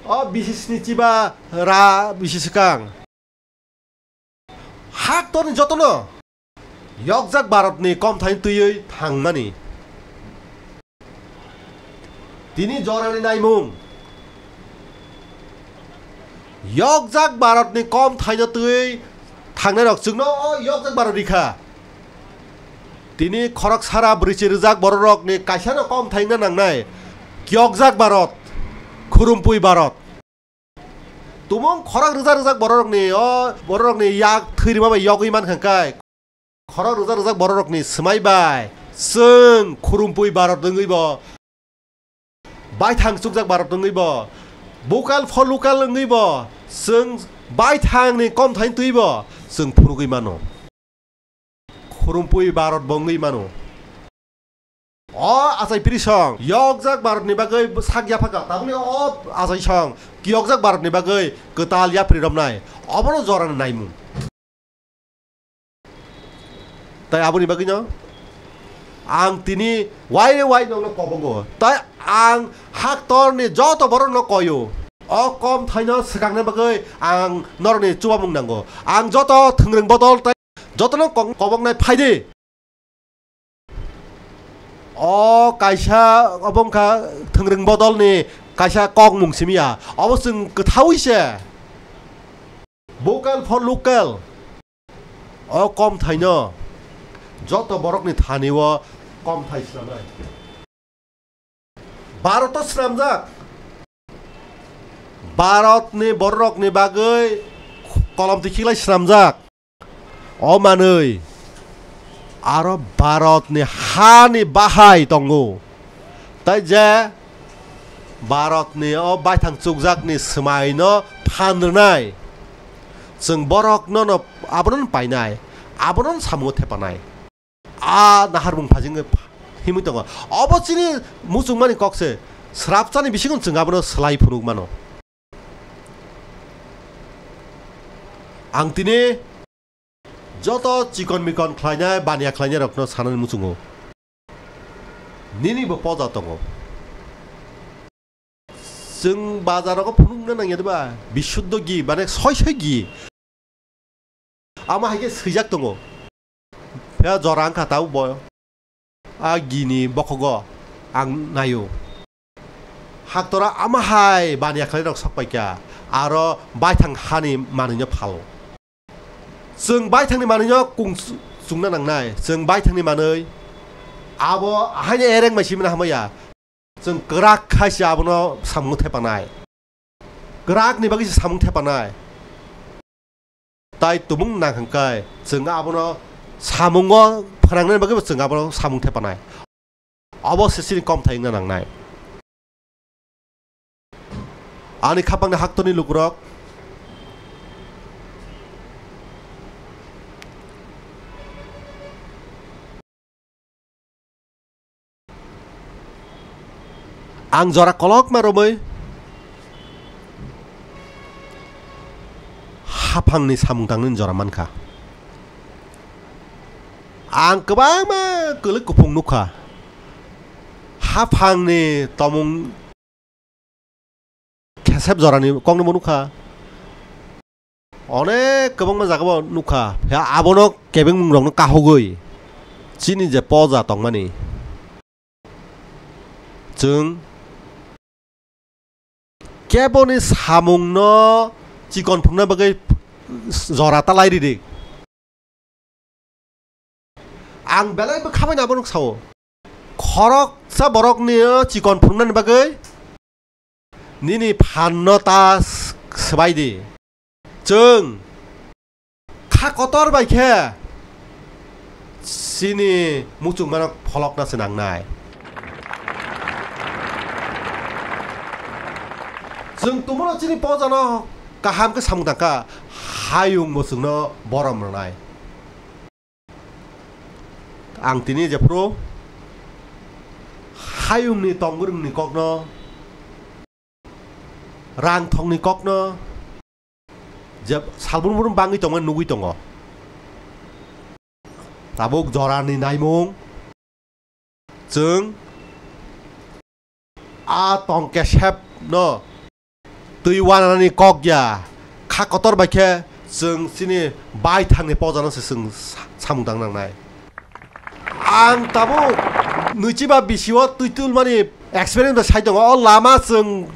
O bisi sni chiba ra bisi swkang. Haktorni jotono yokjak Bharatni komthaini twiwi thangmani. Tini jorani naimung. Yokjak Bharatni komthaino twiwi thangnairok chwngno o yokjak Bharat rikha. Tini khorok sara brwichi rwjak bororokni kaisano komthai wngna nangnai. Kiyokjak Bharat, khurumpui Bharat. Tumung khorok rwjak rwjak bororokni, o bororokni yak thwi rwma bai yogwi mankha kai. Khorok rwjak rwjak bororokni swmai bai chwng khurumpui Bharat wngwi bo, baithang chukjak Bharat wngwi bo, vocal for local wngwi bo, chwng baithangni komthaini twiwi bo chwng phunugwi mano. Khurumpui Bharat bo wngwi mano. O achai piri song yokjak Bharatni bagwi sak yaphaka, tabukni o achai song kiyokjak Bharatni bagwi kwtal yapri romnai, obono jorani naimung. Tai aboni bagwino ang tini wai wai nokno kobongo. Tai ang haktorni joto borokno koyo. O kom thaino swkangna bagwi ang norokni chubamung nango. Ang joto thwngrwng bodol tai jotono kong-, koboknai phaidi. O kaisa obo wngkha thwngrwng bodolni kaisa kokmung simi ya. Obo chwng kwthaui se. Vocal for local. O kom thaino joto borokni thani o kom thai swnamnai. Bharat o swnamjak. Bharatni bororokni bagwi kolom tikhiklai swnamjak. O manwi aro Bharatni hani bahai tongo. Tai je Bharatni o baithang chukjakni swmaino phan rwnai. Chwng borokno no abono painai, abono samungo thepanai. A naharmung phajingwi himwi tongo. Obo chini muchungmani kok se. Srapchani bisingo chwng abono swlai phunuk mano. Ang tini joto chikon mikon khlainai, baniya khlainai rokno sanani muchungo. Nini bo poja tongo. Chwng bazar rogo phunukna nangya diba? Bisuddho gi, mane soi soi gi. Ama hai khe swijak tongo. Phiya jora wngkha tabuk bo. A gini bokhogo ang naio. Haktora ama hai baniya khlai rok sok paikha. Aro baithang hani manwino phalo. Chwng baithangni manwino kung chungna nangnai. Chwng baithangni manwi abo haino ereng mai simina hamya. Chwng kwrak khai se abono samung thepanai. Kwrakni bagwi se samung thepanai. Tai tubung nang hwnkhe chwng abono samungo phnangnani bagwi bo chwng abono samung thepanai. Obo se chini kom thai wngna nangnai. Ani khapangni haktorni lukurok. Ang jora kolokma romwi haphangni samung tangnani jora mankha. Ang kwbangma kwlwi kuphung nukha. Haphangni tomung khesep jorani kokno bo nukha. Onek kwbangma jagao nukha. Phiya abono kebengmungrokno kahugwi chini je poja tongmani. Chwng keboni samungno chikon phunukna bagwi jora ta lai ridi. Ang belai bwkha bai abono sao. Khoroksa borokni chikon phunuknani bagwi nini phanno ta s-, swbai di. Chwng kha kotor bai khe chini muchungmano pholokna se nangnai. Chwng tumano chini pojano kaham khe samung tangkha, hayung bo chwngno borom rwnai. Ang tini jephuru hayungni tongmwrwngni kokno, rang thokni kokno, je salbrum brum bangwi tongmani nugwi tongo. Tabuk jorani naimung, chwng a tong kesep no twi wanani kok ya, kha kotor bai khe chwng chini baithangni pojano se chwng sa-, samung tang nangnai. Ang tabuk nwichiba bisio twi tulmani experience bai sai tongo, o lama chwng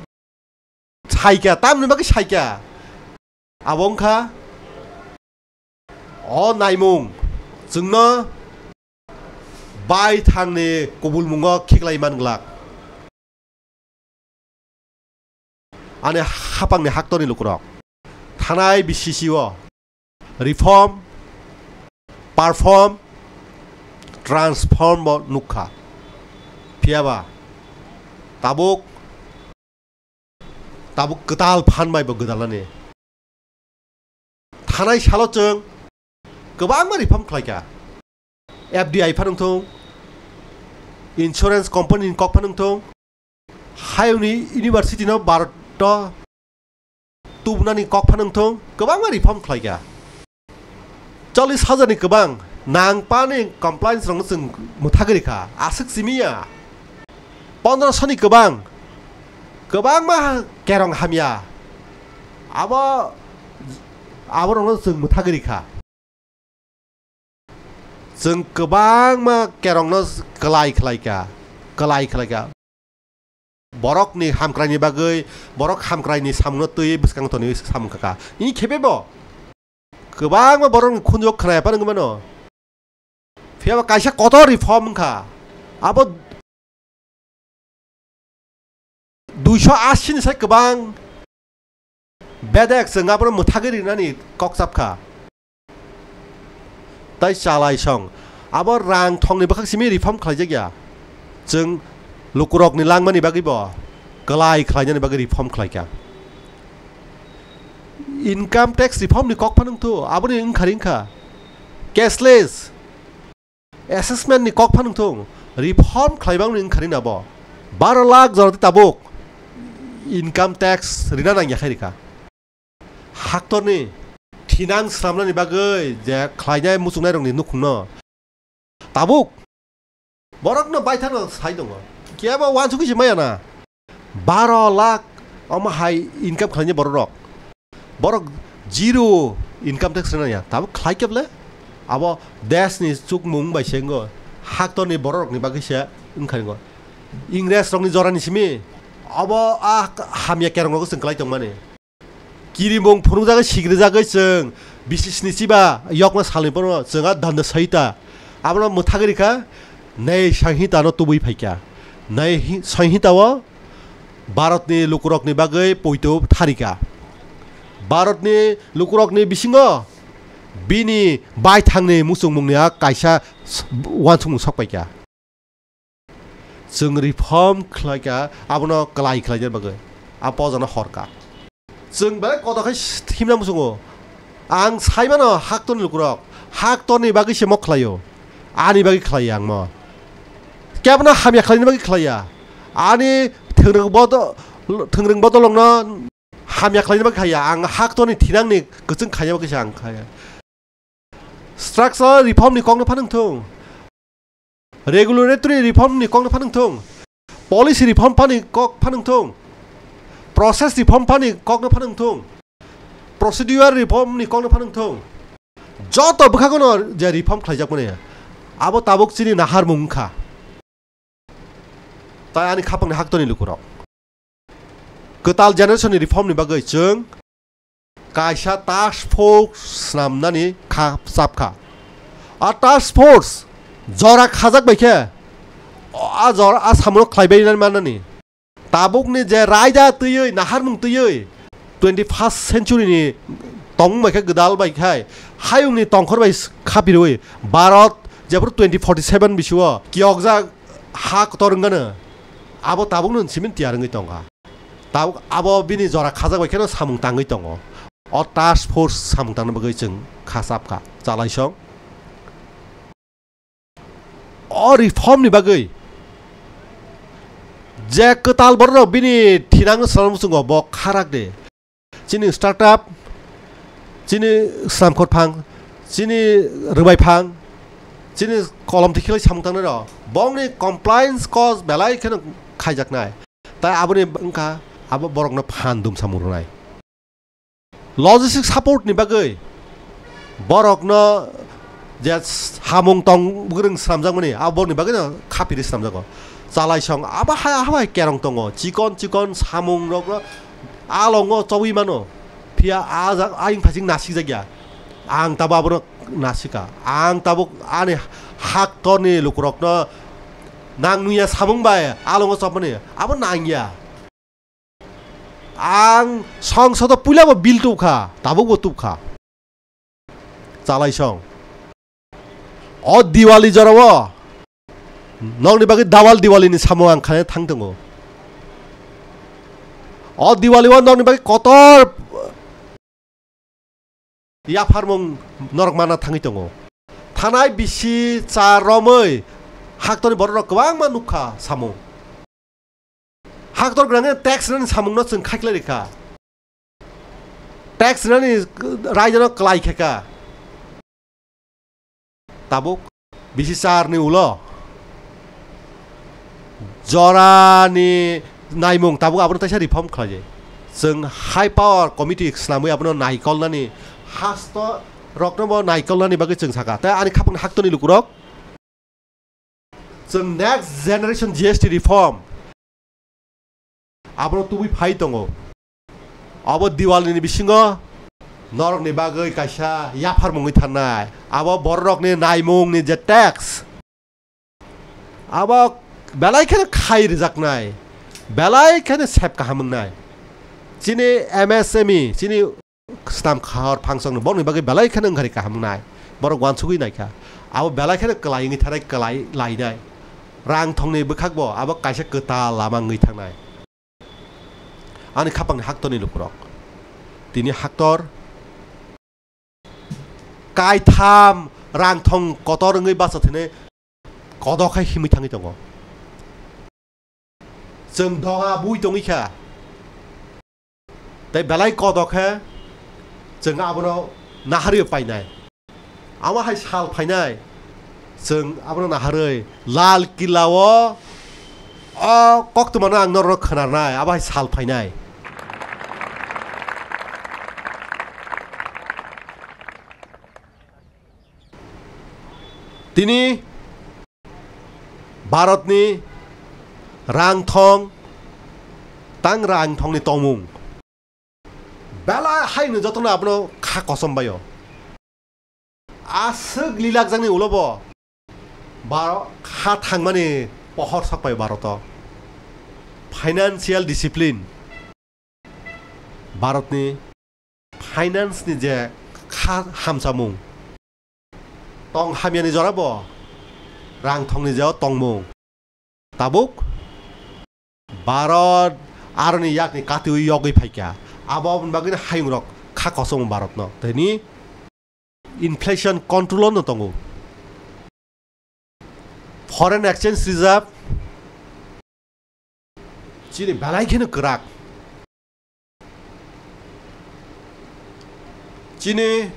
saikha, tamni bagwi saikha. Abo wngkha o naimung chwngno baithangni kubulmungo khiklai man glak. Ani hapangni haktorni lukurok thanai B C C o reform, perform, transform bo nukha. Phiyaba tabuk tabuk kwtal phan bai bo gwdalani. Thanai salo chwng kwbangma reform khlaikha. F D I phano wngthung, insurance company ni kok phano wngthung, hayungni university no Bharat o tubunani kok phano wngthung, kwbangma reform khlaikha. Chollish hajar ni kwbang nang pani compliance rokno chwng mwthagwi rikha, aswk simi ya. Pondroso ni kwbang, kwbangma kerong hamya. Abo, abo rokno chwng mwthagwi rikha. Chwng kwbangma kerongno kwlai khlaikha, kwlai khlaikha. Borokni hamkraini bagwi, borok hamkraini samungno twiwi bwskango tonwi samung kha kha. Ini khe bebo kwbangma borokni khunjok khnaya phano wngwi mano. Phiya ba kaisa kotor reform wngkha. Abo duiso ashi ni sai kwbang bedek chwng abono mwthagwi rinani kok chap kha. Tai chalai song. Abo rang thongni bwkhak simi reform khlaijak ya. Chwng lukurokni langmani bagwi bo kwlai khlainani bagwi reform khlaikha. Income tax reform ni kok phano wngthu, aboni wngkhari wngkha. Cashless assessment ni kok phano wngthung, reform khlaibangni wngkhari nabo. Baro lakh jora tei tabuk income tax rina nangya khai rikha. Haktorni thinang swnamnani bagwi je khlainai muchungnai rokni nukhungno tabuk borokno baithangno sai tongo. Kebo wansugwi se maya na. Baro lakh omo hai income khlainai borok rok. Borok zero income tax rina ya. Tabuk khlai khe bole? Abo desh ni chukmung bai se wngo. Haktorni borok rokni bagwi se wngkha wngo. Ingres rokni jorani simi abo a hamya kerong rok chwng kwlai tongmani. Kirimung phunukjagwi sigrijagwi chwng bisi sni chiba yokma salni phano chwng a danda sahita abono mwthagwi rikha, nei sanghita no tubui phaikha. Nei hi-, sanghita o Bharatni lukurokni bagwi poito tharikha. Bharatni lukurokni bisingo bini baithangni muchungmungni a kaisa s-, uansukmung sokpaikha. Chwng reform khlaikha, abono kwlai khlaina bagwi a pojano horkha. Chwng belai kotor khe himna muchungo. Ang saimano haktorni lukurok, haktorni bagwi se mo khlaio, ani bagwi khlaiya ang mo. Kebono hamya khlaina bagwi khlaiya. Ani thwngrwng bodo-, thwngrwng bodolongno hamya khlaina bagwi khaiya. Ang haktorni thinangni kwchwng khaina bagwi se ang khaiya. Structural reform ni kokno phano wngthung, regulatory reform ni kokno phano wngthung, policy reform phani kok phano wngthung, process reform phani kokno phano wngthung, procedure reform ni kokno phano wngthung, joto bwkhagono je reform khlaijakmani abo tabuk chini naharmung wngkha. Tai ani khapangni haktorni lukurok kwtal generation ni reform ni bagwi chwng kaisa task force swnamnani kha chapkha. A task force jora khajak bai khe a jora a samungo khlaibai nani manani. Tabukni je raida twiwi, naharmung twiwi, twenty first century ni tongmung bai khe gwdal bai khai hayungni tongkhor bai khapirwi Bharat jephuru twenty forty seven bisio kiyokjak ha kotor wngano, abo tabukno simi tiyar wngwi tongkha. Tabuk abo bini jora khajak bai kheno samung tangwi tongo. O task force samung tangna bagwi chwng kha chapkha, chalaisong. O reform ni bagwi je kwtal borok rok bini thinang swrwng muchungo bo kharak de. Chini startup, chini slamkhor phang, chini rwbai phang, chini kolom tikhlai samung tangnai rok, bongni compliance cost belai kheno khaijaknai. Tai aboni wngkha abo borokno phan dum samung rwnai. Logistic support ni bagwi borokno je samung tong bwrwng swnamjakmani, aboni bagwino khapiri swnamjago. Chalaisong abo hai, abo hai kerong tongo, chikon chikon samung rokno alongo chobwi mano, phiya a jak ayung phaiching nasikjakya. Ang tabo abono nasikha, ang tabuk ani haktorni lukurokno nang nungya samung bai alongo chobmani abo nangya. Ang songsodo puila bo bill tubkha, tabuk bo tubkha. Chalaisong. O Diwali jorao nokni bagwi double Diwali ni samung ang khaina thang tongo. O Diwali o nokni bagwi kotor yapharmung norok mana thangwi tongo. Thanai bisi cha romwi Haktorni bororok kwbangma nukha samung. Haktor gwnangni tax rwnani samungno chwng khaikhlai rikha. Tax rwnani raidano kwlai khaikha. Tabuk bisi charni ulo jorani naimung tabuk abono teisa reform khlaijak. Chwng high power committee swnamwi abono naikolnani, hasto roknobo naikolnani bagwi chwng sakha. Tei ani khapang haktorni lukurok chwng next generation G S T reform abono tubui phai tongo. Abo Diwali ni bisingo norokni bagwi kaisa yaphar mungwi thangnai. Abo bororokni naimungni je tax, abo belai kheno khai rwjaknai, belai kheno sep kaham wngnai. Chini M S M E, chini swnam khor phangsokni borokni bagwi belai kheno wngkhari kaham wngnai. Borok uansugwi naikha. Abo belai kheno kwlai wngwi thanai, kwlai lainai. Rang thongni bwkhakbo abo kaisa kwtal lama wngwi thangnai. Ani khapangni haktorni lukurok. Tini haktor kaitham rang thong kotor wngwi bacha thwinai kodok hai himwi thangwi tongo. Chwng doga bui tongwi kha. Tei belai kodok khe chwng abono naharwi painai. Amo hai sal phainai, chwng abono naharwi Lal Killa o, o koktwmano ang norokno khwnarnai, abo hai sal phainai. Tini Bharatni rang thong, tang rang thongni tongmung belai haino jotono abono kha kosom baio. Aswk lilakjakni ulo bo Bharo-, kha thangmani pohor sok paio Bharoto. Financial discipline. Bharatni finance ni je kha hamsamung, tong hamyani jora bo rang thongni je o tongmung. Tabuk Bharat aroni yakni katiwi yogwi phaikha. Abo aboni bagwino hayungrok kha kosomo Bharatno. Tini inflation control-o no tongo. Foreign exchange reserve chini belai kheno kwrak. Chini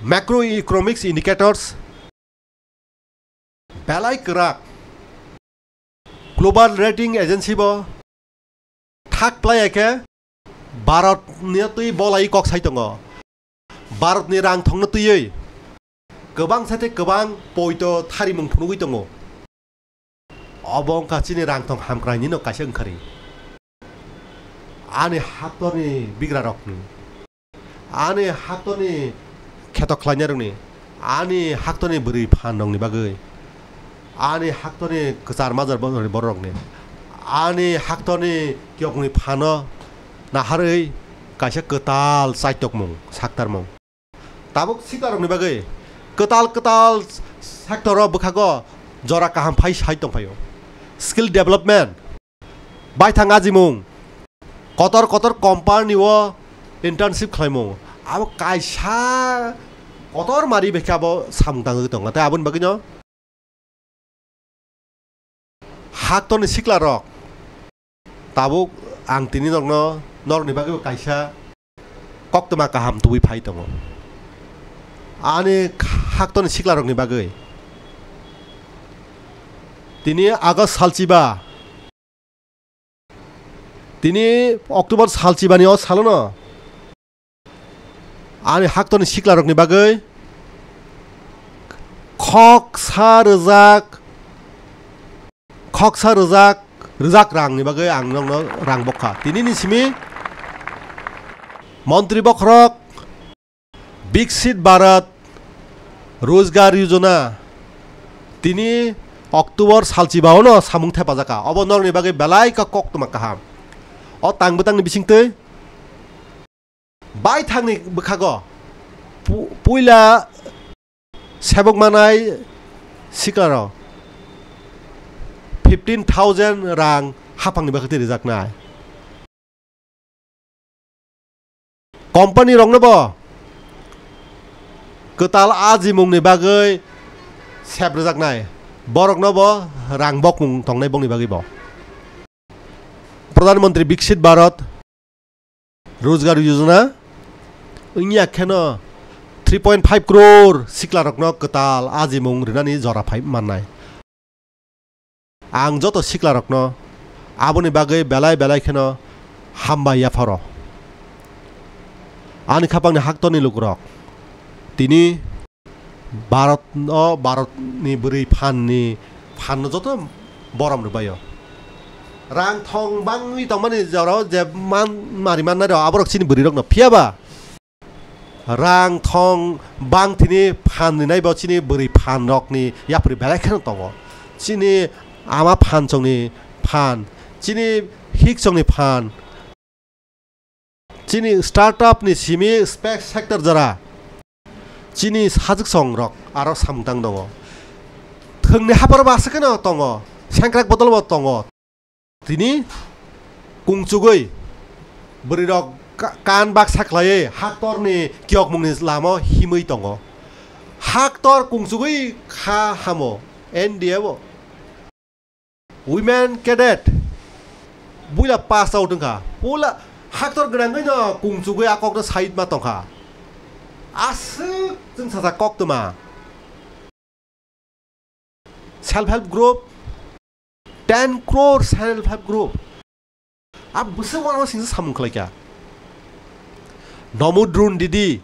macroeconomics indicators belai kwrak. Global rating agency bo thak plai ya khe Bharat ni twi bolai kok sai tongo. Bharat ni rang thongno twiwi kwbang sate kwbang poito tharimung phunugwi tongo. Obo wngkha chini rang thong hamkrainino kaisa wngkhari. Ani haktorni bigrarokni, ani haktorni kheto khlainarokni, ani haktorni bwrwi phanrokni bagwi, ani haktorni kwchar majar borokni, ani haktorni kiyokni phano naharwi kaisa kwtal chaitokmung, saktarmung. Tabuk siklarokni bagwi kwtal kwtal sector o bwkhago jora kaham phai sai tongphaio. Skill development, baithang ajimung, kotor kotor company o internship khlaimung, abo kaisa kotor mari bai khe abo samung tangwi tongo. Tei aboni bagwino haktorni siklarok, tabuk ang tini norokno, norokni bagwibo kaisa koktwma kaham tubui phai tongo. Ani haktorni siklarokni bagwi tini August salchiba, tini October salchibani o salono ani haktorni siklarokni bagwi khoksa rwjak, khoksa rwjak, rwjak rangni bagwi ang nokno rang bokha. Tinini simi Montri Bokhorok Viksit Bharat Rozgar Yojana tini October salchibaono samung thepajak kha. Obo norokni bagwi belai kha koktwma kaham. O tang bwtangni bisingtwi baithangni bwkhago pu-, puila sebok manai siklarok fifteen thousand rang haphangni bagwi twi rwjaknai. Company rokno bo kwtal ajimungni bagwi sep rwjaknai. Borokno bo rang bokmung tongnai bongni bagwi bo. Pradhan Mantri Viksit Bharat Rozgar Yojana wngya kheno three point five crore siklarokno kwtal ajimung rinani jora phai mannai. Ang joto siklarokno aboni bagwi belai belai kheno hambai yapharo. Ani khapangni haktorni lukurok, tini Bharat o, Bharatni bwrwi phanni phanno joto borom rwbaio. Rang thong bangwi tongmani jorao je man mari mannai rok aborok chini bwrwirokno, phiya ba rang thong bangthini phan rinai bo chini bwrwi phan rokni yapri belai kheno tongo. Chini ama phan chongni phan, chini hik chongni phan, chini startup ni simi space sector jora, chini sajwk song rok aro samung tang tongo. Thwngni haparo bo aswk kheno tongo, sengkrak bodol bo tongo. Tini kungchugwi bwrwirok ka-, kan baksa khlaiwi haktorni kiyokmungni lama himwi tongo. Haktor kungchugwi kha hamo N D A o. Women cadet buila pass out wngkha. Pula haktor gwnangwi no kungchugwi a kokno side ma tongkha. Aswk chwng sacha koktwma. Self help group, ten crore self help group. A bwswk uanama singsa samung khlaikha. Nomu drone didi.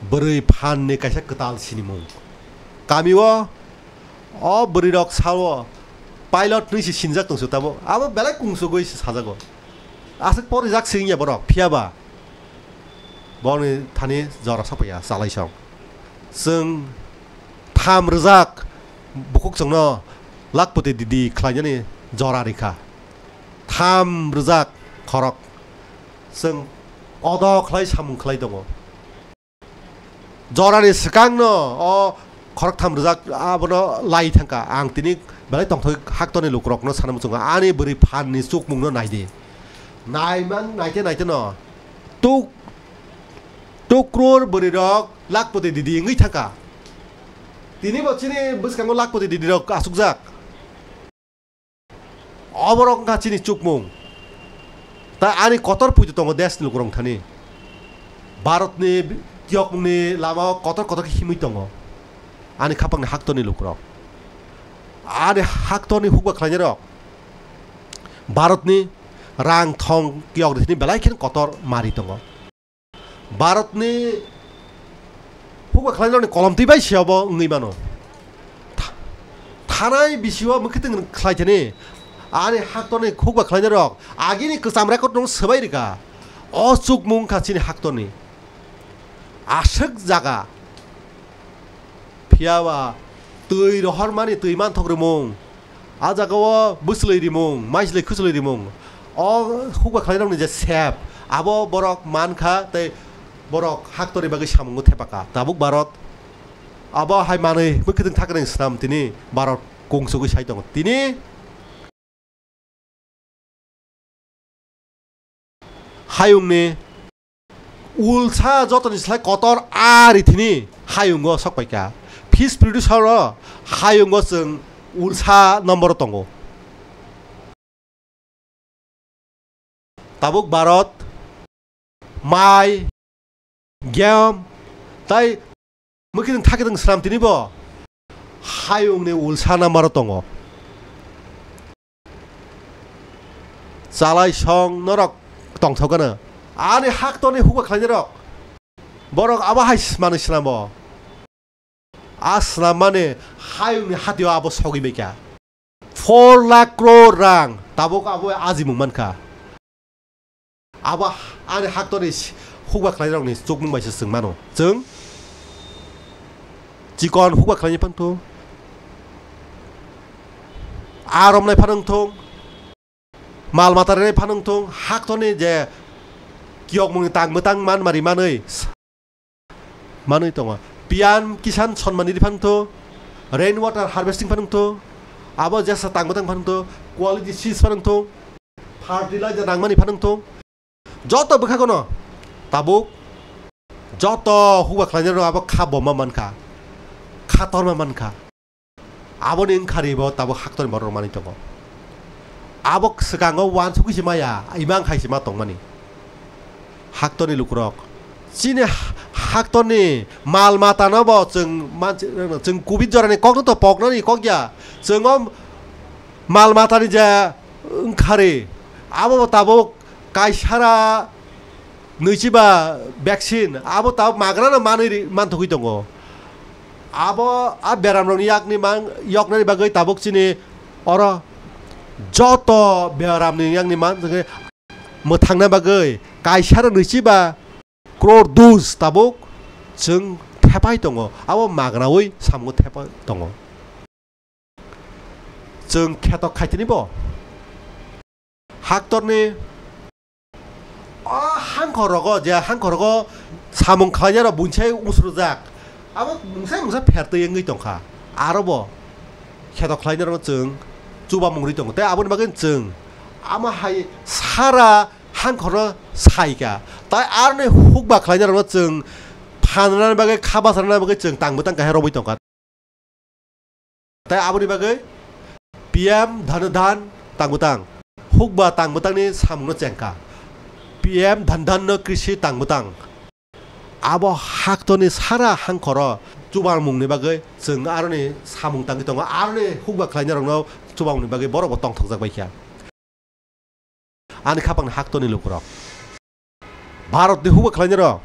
Bwrwi phanni kaisa kwtal sinimung. Kamio o bwrwirok sao pilot nwi se sinjak tongsu tabo. Abo belai kungsugwi se sajago. Aswk porijak se wngya borok, phiya ba. Boni thani jora sapaiya, chalai song. Chwng tham rwjak bukhuk chwngno lakhpati didi khlainani jora rikha. Tham rwjak khorok. Chwng kodo khlai samung khlai tongo. Jorani swkangno o khoroktham rwjak abono lai thangkha. Ang tini belai tongthok haktorni lukurokno sana muchungo. Ani bwrwi phanni chukmungno naidi. Naiman naite naite no tuk, tuk crore bwrwirok lakhpati didi wngwi thangkha. Tini bo chini bwskango lakhpati didirok achukjak. Oborok wngkha chini chukmung. Ta ani kotor puitu tongo desni lukurok thani. Bharatni kiyokmungni lama o kotor kotor khe himwi tongo. Ani khapangni haktorni lukurok. Ani haktorni hukba khlainairok. Bharatni rang thong kiyok rithini belai kheno kotor mari tongo. Bharatni hukba khlainani kolomtwi bai se obo wngwi mano. Tha-, thanai bisio mwkhwtwng khlaithani ani haktorni hukba khlainairok agini kwcham record no swbai rwkha. O chukmung wngkha chini haktorni. Aswk jaga. Phiya ba twi rohormani twi manthok rimung. A jaga o bwslwi rimung, maislwi khwslwi rimung. O hukba khlainani je sep, abo borok mankha tei borok haktorni bagwi samungo thepakha. Tabuk Bharat abo hai manwi mwkhwtwng thakreng swnam tini Bharat kungsugwi sai tongo. Tini hayungni ulsa jotoni slai kotor a rithini hayungo sokpaikha. Fish producer o hayungo chwng ulsa nomboro tongo. Tabuk Bharat, mai, gem, tai mwkhwtwng thakwtwng swnam tini bo hayungni ulsa nambaro tongo. Chalai song norok tongthok gana. Ani haktorni hukba khlainairok. Borok abo hai manwi swnambo. A swnam mani hayungni hatio abo sogwi baikha. Four lakh crore rang tabuk abo ajimung mankha. Abo ani haktorni hukba khlainarokni chukmung bai se chwng mano. Chwng chikon hukba khlainai phano thung, a romnai phano wng thung, mal mata rwnai phano wng thung, haktorni je kiyokmungni tang mwtang man mari manwi manwi tongo. P M Kisan Samman Nidhi phano wng thung, rain water harvesting phano wng thung, abo jesa tang mwtang phano wng thung, quality seeds phano wng thung, fertilizer nangmani phano wng thung. Joto bwkha kono tabuk joto hukba khlainai rok abo kha bomma mankha, kha torma mankha. Aboni wngkhari bo tabuk haktorni borok rok manwi tongo. Abo swkango uansukgwi se maya, imang hai se ma tongmani. Haktorni lukurok. Chini ha-, haktorni mal matano bo chwng mansi-, chwng kubit jorani kokno to poknani kok ya. Chwng o mal matani je wngkhari, abo bo tabuk kaisara nwichiba vaccine, abo tabuk magrano manwi ri-, manthogwi tongo. Abo a beramrokni yakni mang-, yoknani bagwi tabuk chini oro joto beramni yakni mang-, mwthangna bagwi kaisara nwichiba crore dose tabuk chwng thepai tongo, abo magraui samungo thepai tongo. Chwng kheto khaitini bo. Haktorni o hangkhor rogo, je hangkhor rogo samung khlainai rok bunsai usrujak. Abo mungsa mungsa phertwi wngwi tongkha. Aro bo kheto khlainai rokno chwng chubamung rwi tongo. Tei aboni bagwi chwng amo hai sara hangkhorno saikha. Tai aroni hukba khlainai rokno chwng phanrwnani bagwi, kha bacharnani bagwi chwng tang bwtang khe romwi tongkha. Tai aboni bagwi P M Dhan Dhan tang bwtang, hukba tang bwtangni samungno chengkha. P M Dhan Dhan no Krishi tang bwtang. Abo haktorni sara hangkhoro chubalmungni bagwi chwng aroni samung tangwi tongo, aroni hukba khlainai rokno chubalmungni bagwi borokbo tongthokjak baikha. Ani khapangni haktorni lukurok. Bharatni hukba khlainai rok,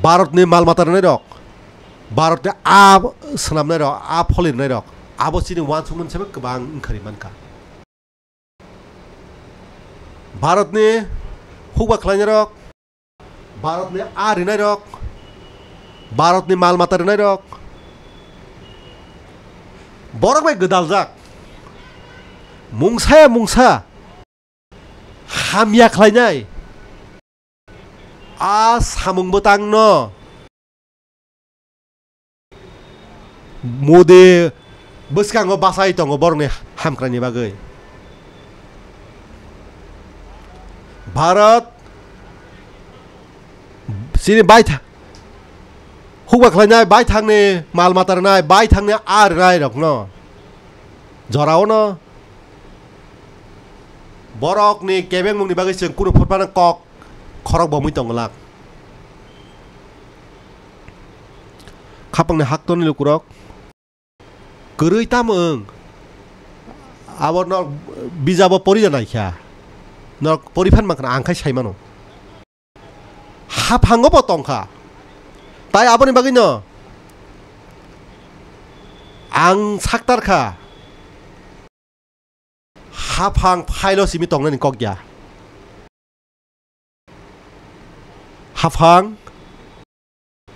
Bharatni mal mata rwnai rok, Bharatni a swnamnai rok, a pholi rwnai rok, abo chini uansukmani sabo kwbang wngkhari mankha. Bharatni hukba khlainai rok, Bharatni a rinai rok, Bharatni mal mata rinai rok, borok bai gwdaljak. Mungsa ya mungsa hamya khlainai. A samung bwtangno Modi bwskango bachai tongo borokni hamkraini bagwi. Bharat chini baitha-, hukba khlainai baithangni mal mata rwnai, baithangni a rwnai rokno jorao no borokni kebengmungni bagwi chwng kunu phutphano kok khorok bomwi tongwlak. Khapangni haktorni lukurok kwrwi tamo wng? Abo norok bijabo pori da naikha, norok pori phan mankha, ang khai sai mano. Haphango bo tongkha, tai aboni bagwino ang saktar kha. Haphang phailo simi tongnani kok ya. Haphang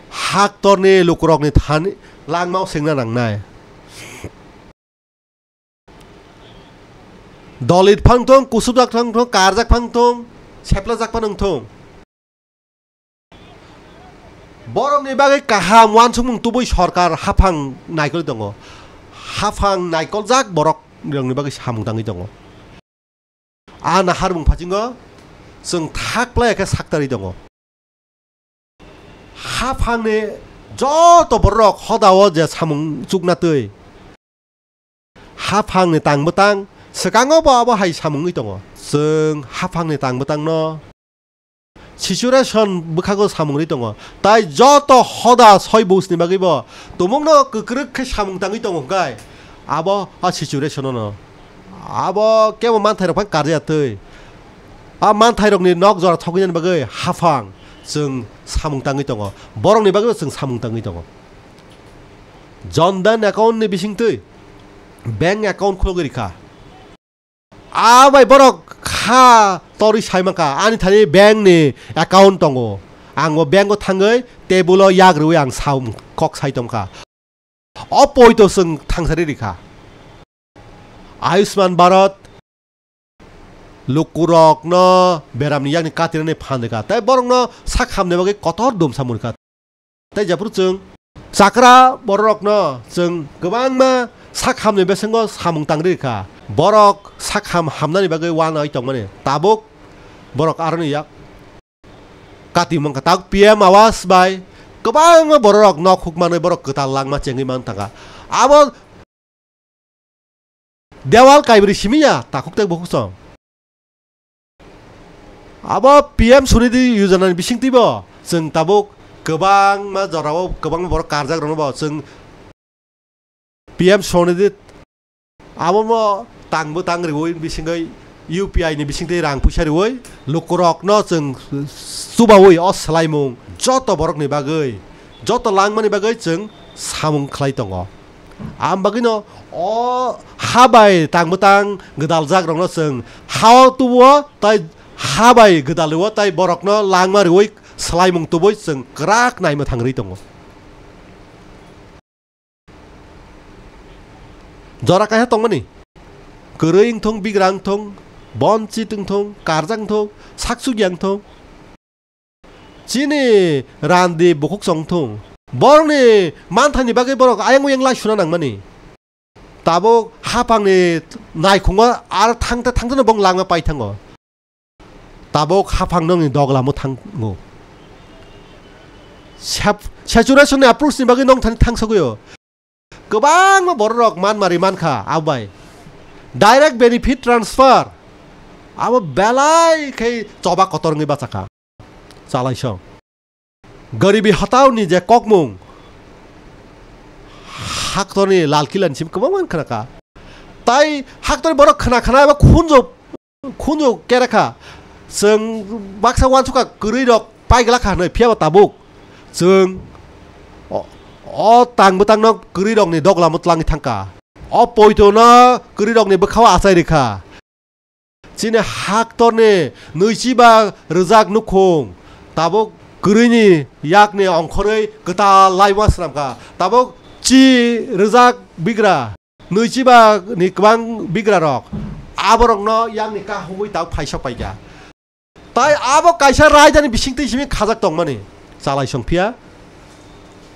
haktorni lukurokni thani langmao sengna nangnai. Dolit phang thung, kusubjak phang thung, karjak phang thung, seplajak phano wng thung. Borokni bagwi kaham uansukmung tubui sorkar haphang naikolwi tongo. Haphang naikoljak borok rokni bagwi samung tangwi tongo. A naharmung phasingo chwng thak playa khe saktarwi tongo. Haphangni joto borok hodao je samung chukna twi haphangni tang bwtang swkango bo abo hai samung wngwi tongo. Chwng haphangni tang bwtangno situation bwkhago samung rwi tongo. Tai joto hoda soi busni bagwi bo tumungno kwkrwk khe samung tangwi tongo hwnkhe abo a situation-o no. Abo kebo manthairok phano karjaya twi. A manthairokni nok jora thogwinani bagwi haphang chwng samung tangwi tongo. Borokni bagwi bo chwng samung tangwi tongo. Jan Dhan account ni bisingtwi bank account khulogwi rikha. A bai borok kha torwi sai mankha, ani thani bank ni account tongo. Ang o bank o thangwi table o yak rwui ang sa kok sai tongkha. O poito chwng thangsari rikha. Ayushman Bharat lukurokno beramni yakni katinani phan rikha. Tai borokno sak hamni bagwi kotor dum samung rikha. Tai jephuru chwng chakra bororokno chwng kwbangma sak hamni bisingo samung tangri rikha. Borok sak ham hamnani bagwi uanai tongmani. Tabuk borok aroni yak kati mankha. Tabuk P M Awas bai kwbangma bororok nok hukmanwi borok kwtal langma chengwi man thangkha. Abo Dewal kaibrwi simi ya, takhuk tei bukhuk song. Abo P M Swaridhi Yojana ni bisingtwi bo chwng tabuk kwbangma jorao kwbangma borok karjak rokno bo chwng P M Swaridhi abo mo tangbo tang riwi bisingwi U P I ni bisingtwi rang puisa riwi lukurokno chwng chubawi o swlaimung joto borokni bagwi, joto langmani bagwi chwng samung khlai tongo. Am bagwino o ha bai tang bwtang gwdaljak rokno chwng ha-o tubu-o tei ha bai gwdalwi-o tei borokno langma rwi swlaimung tubui chwng kwrak naima thang rwi tongo. Jora kaisa tongmani, kwrwi wngthong, bigra wngthong, bonchit wngthong, karjak wngthong, saksukya wngthong. Chini randi bukhuk chongthung. Borokni manthani bagwi borok ayang uyang lai suna nangmani. Tabuk haphangni naikhungo ar thangte thangteno bong langma pai thango. Tabuk haphang nokni doglamo thango. Sep-, saturation ni approach ni bagwi nong thani thang sogwi o. Kwbangma bororok man mari mankha abo bai. Direct benefit transfer. Abo belai khe choba kotor wngwi bachakha. Chalaisong. Garibi hatao ni je kokmung. Haktorni Lal Killa ni simi kwbangma wngkha kha. Tai haktorni borok khna khna eba khunju khunju kera kha. Chwng baksa uansukha kwrwi rok paiglak kha hwnwi, phiya ba tabuk chwng o, o tang bwtang no kwrwi rokni doglamo twlangwi thangkha. O poito no kwrwi rokni bwkhao achai rikha. Chini haktorni nwichi ba rwjak nukhung tabuk kwrwini yakni ongkhorwi kwtal laiwa swnamkha. Tabuk chi rwjak bigra. Nwichiba ni kwbang bigrarok aborokno yakni kahumwi tabuk phaisok paikha. Tai abo kaisa raidani bisingtwi simi khajak tongmani. Chalaisong phiya.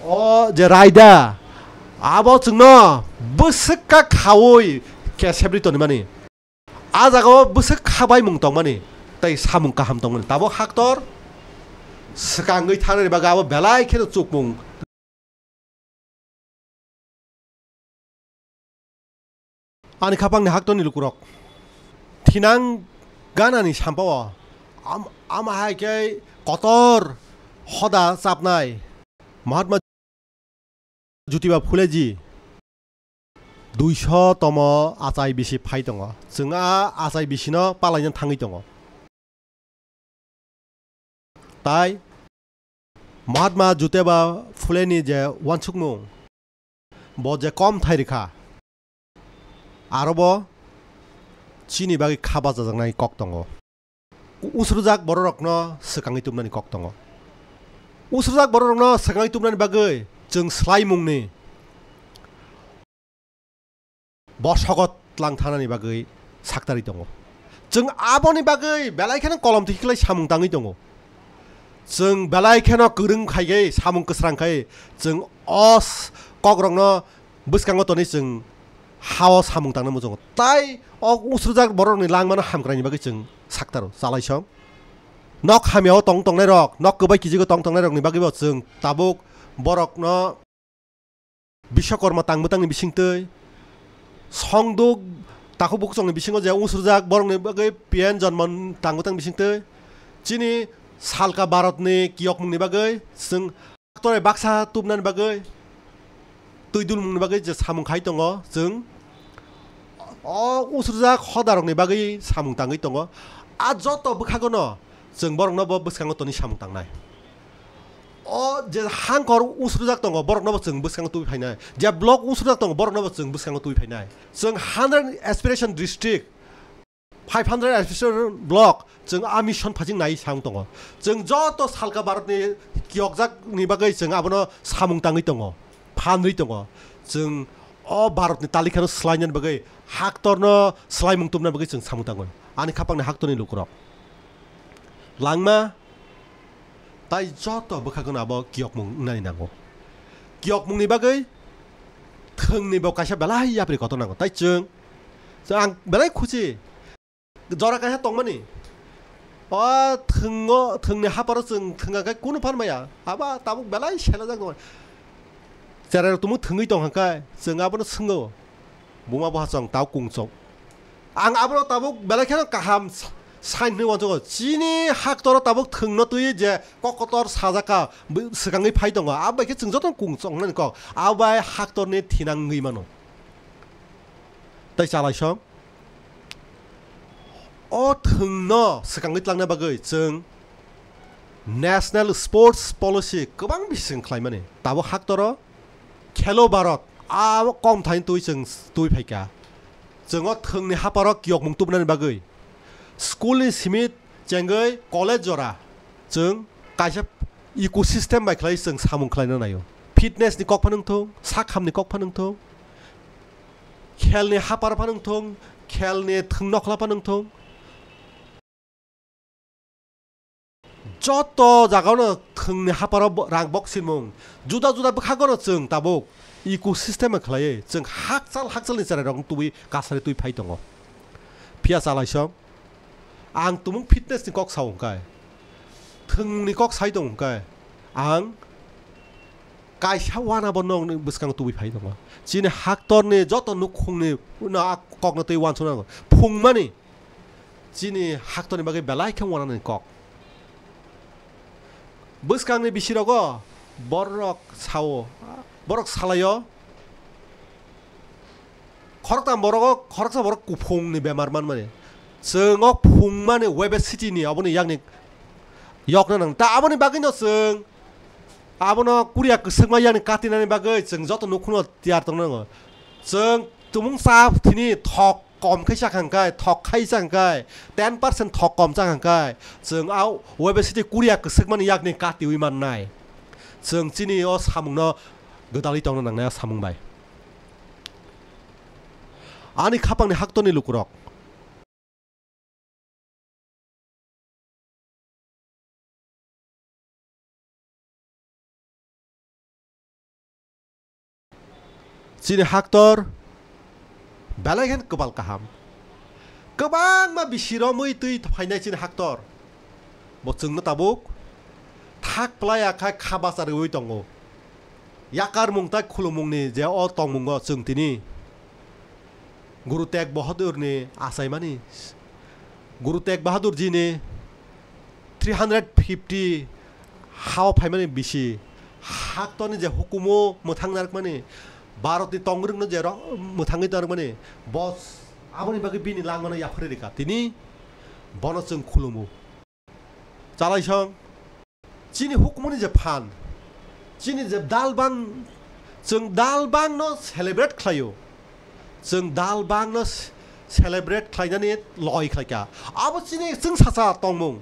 O je raida, abo chwngno bwswk kha khaui khe sebri tonimani. A jagao bwswk kha baimung tongmani, tei samung kaham tongmani. Tabuk haktor swkangwi thangnani bagwi abo belai kheno chukmung. Ani khapangni haktorni lukurok thinang ganani sampao am-, ama hai khe kotor hoda chapnai Mahatma Jyotiba Phuleji duiso tomo achai bisi phai tongo. Chwng a achai bisino palaina thangwi tongo. Tai Mahatma Jyotiba Phuleni je uansukmung, bo je kom thai rikha, arobo chini bagwi kha bachajaknai kok tongo. Usrujak bororokno swkangwi tubnani kok tongo. Usrujak bororokno swkangwi tubnani bagwi chwng swlaimungni bosogo tlang thanani bagwi saktarwi tongo. Chwng aboni bagwi belai kheno kolom twi khlai samung tangwi tongo. Chwng belai kheno kwrwng khai khe samung kwsrang khai chwng o s-, kokrokno bwskango tonwi chwng hao samung tangna muchungo. Tai o usrujak borokni langmano hamkraini bagwi chwng saktaro chalaisong. Nok hamyao tong tongnairok, nok kwbai kijigo tong tongnairokni bagwibo chwng tabuk borokno Biswakorma tang bwtangni bisingtwi, Songduk takhuk bukuchokni bisingo je usrujak borokni bagwi P N Jonmon tang bwtang bisingtwi, chini salka Bharatni kiyokmungni bagwi chwng haktorni baksa tubnani bagwi, twi dulmungni bagwi je samung khai tongo chwng, o usrujak hodarokni bagwi samung tangwi tongo. A joto bwkhagono chwng borokno bo bwskango tonwi samung tangnai. O je hangkor usrujak tongo, borokno bo chwng bwskango tubui phainai. Je block usrujak tongo, borokno bo chwng bwskango tubui phainai. Chwng hundred aspiration district, five hundred aspiration block, chwng a mission phajing nai samung tongo. Chwng joto salka Bharatni kiyokjakni bagwi chwng abono samung tangwi tongo, phanwi tongo. Chwng o Bharatni talikhano swlainani bagwi, haktorno swlaimung tubna bagwi chwng samung tango. Ani khapangni haktorni lukurok. Langma tai joto bwkhagono abo kiyokmung wngnani nango. Kiyokmungni bagwi thwngni bo kaisa belai yapri kotor nango. Tai chwng, chwng ang belai khusi. Jora kaisa tongmani. O thwngo, thwngni haparo chwng thwnga khe kunu phan maya. Aba tabuk belai selajak tongmani. Cherai rok tumung thwngwi tong kha khe chwng abono swngo. Buma bo hachong tau kung chok. Ang abono tabuk belai kheno kaham sa-, sign hwnwi uansukgo. Chini haktor o tabuk thwngno twi je kok kotor sajak kha, bw-, swkangwi phai tongo. Abo bai khe chwng jotono kung chongnani kok. Abo bai haktorni thinang wngwi mano. Tei chalaisong. O thwngno swkangwi tlangna bagwi chwng National Sports Policy kwbang bising khlaimani. Tabuk haktoro Khelo Bharat, a kom thaini twi chwng twi phaikha. Chwng o thwngni haparo kiyokmung tubunani bagwi school ni simi chengwi college jora chwng kaisa ecosystem bai khlai chwng samung khlaina naio. Fitness ni kok phano wngthung, sakham ni kok phano wngthung, khel ni hapar phano wngthung, khel ni thwng nokhla phano wngthung. Joto jagao no thwngni haparo bo-, rang bok sinmung. Juda juda bwkhago no chwng tabuk ecosystem khlaiwi chwng hakchal hakchal ni cherai rok tubui kasari twi phai tongo. Phiya chalaisong, ang tumung fitness ni kok sao hwnkhe, thwngni kok sai tongo hwnkhe, ang kaisa wana bo nokni bwskango tubui phai tongo. Chini haktorni joto nukhungni no a kokno twi uansukna nango. Phungmani chini haktorni bagwi belai khe wanani kok. Bwskangni bisirogo borok sao, borok salaio, khoroktam borogo khoroksa borok kuphungni bemar manmani. Chwng o phungmani obesity ni aboni yakni yokna nang. Ta aboni bagwino chwng abono kuriya kwswkma yakni katinani bagwi chwng joto nukhungno tiyar tongna nango. Chwng tumung cha thini thok kom khai chakha hwnkhe, thok khai chakha hwnkhe, ten percent thok kom chakha hwnkhe, chwng a obesity kuriya kwswkmani yakni katiwi mannai. Chwng chini o samungno gwdalwi tongna nangnai a samung bai. Ani khapangni haktorni lukurok. Chini haktor belai khe kwbal kaham. Kwbangma bisi romwi twi phainai chini haktor. Bo chwngno tabuk thak playa khai kha bachariwi tongo. Yakarmung tei khulumungni je o tongmungo chwng tini Guru Tegh Bahadurni achaimani, Guru Tegh Bahadurjini three hundred fifty hao phaimani bisi haktorni je hukumu mwthang narwkmani, Bharatni tongwrwngno je ro-, mwthangwi narwkmani, bo aboni bagwi bini langmano yapharwi rwkha. Tini bono chwng khulumu. Chalaisong, chini hukumuni je phan, chini je dalbang, chwng dalbangno celebrate khlaio. Chwng dalbangno ce-, celebrate khlainani loi khlaikha. Abo chini chwngsacha tongmung.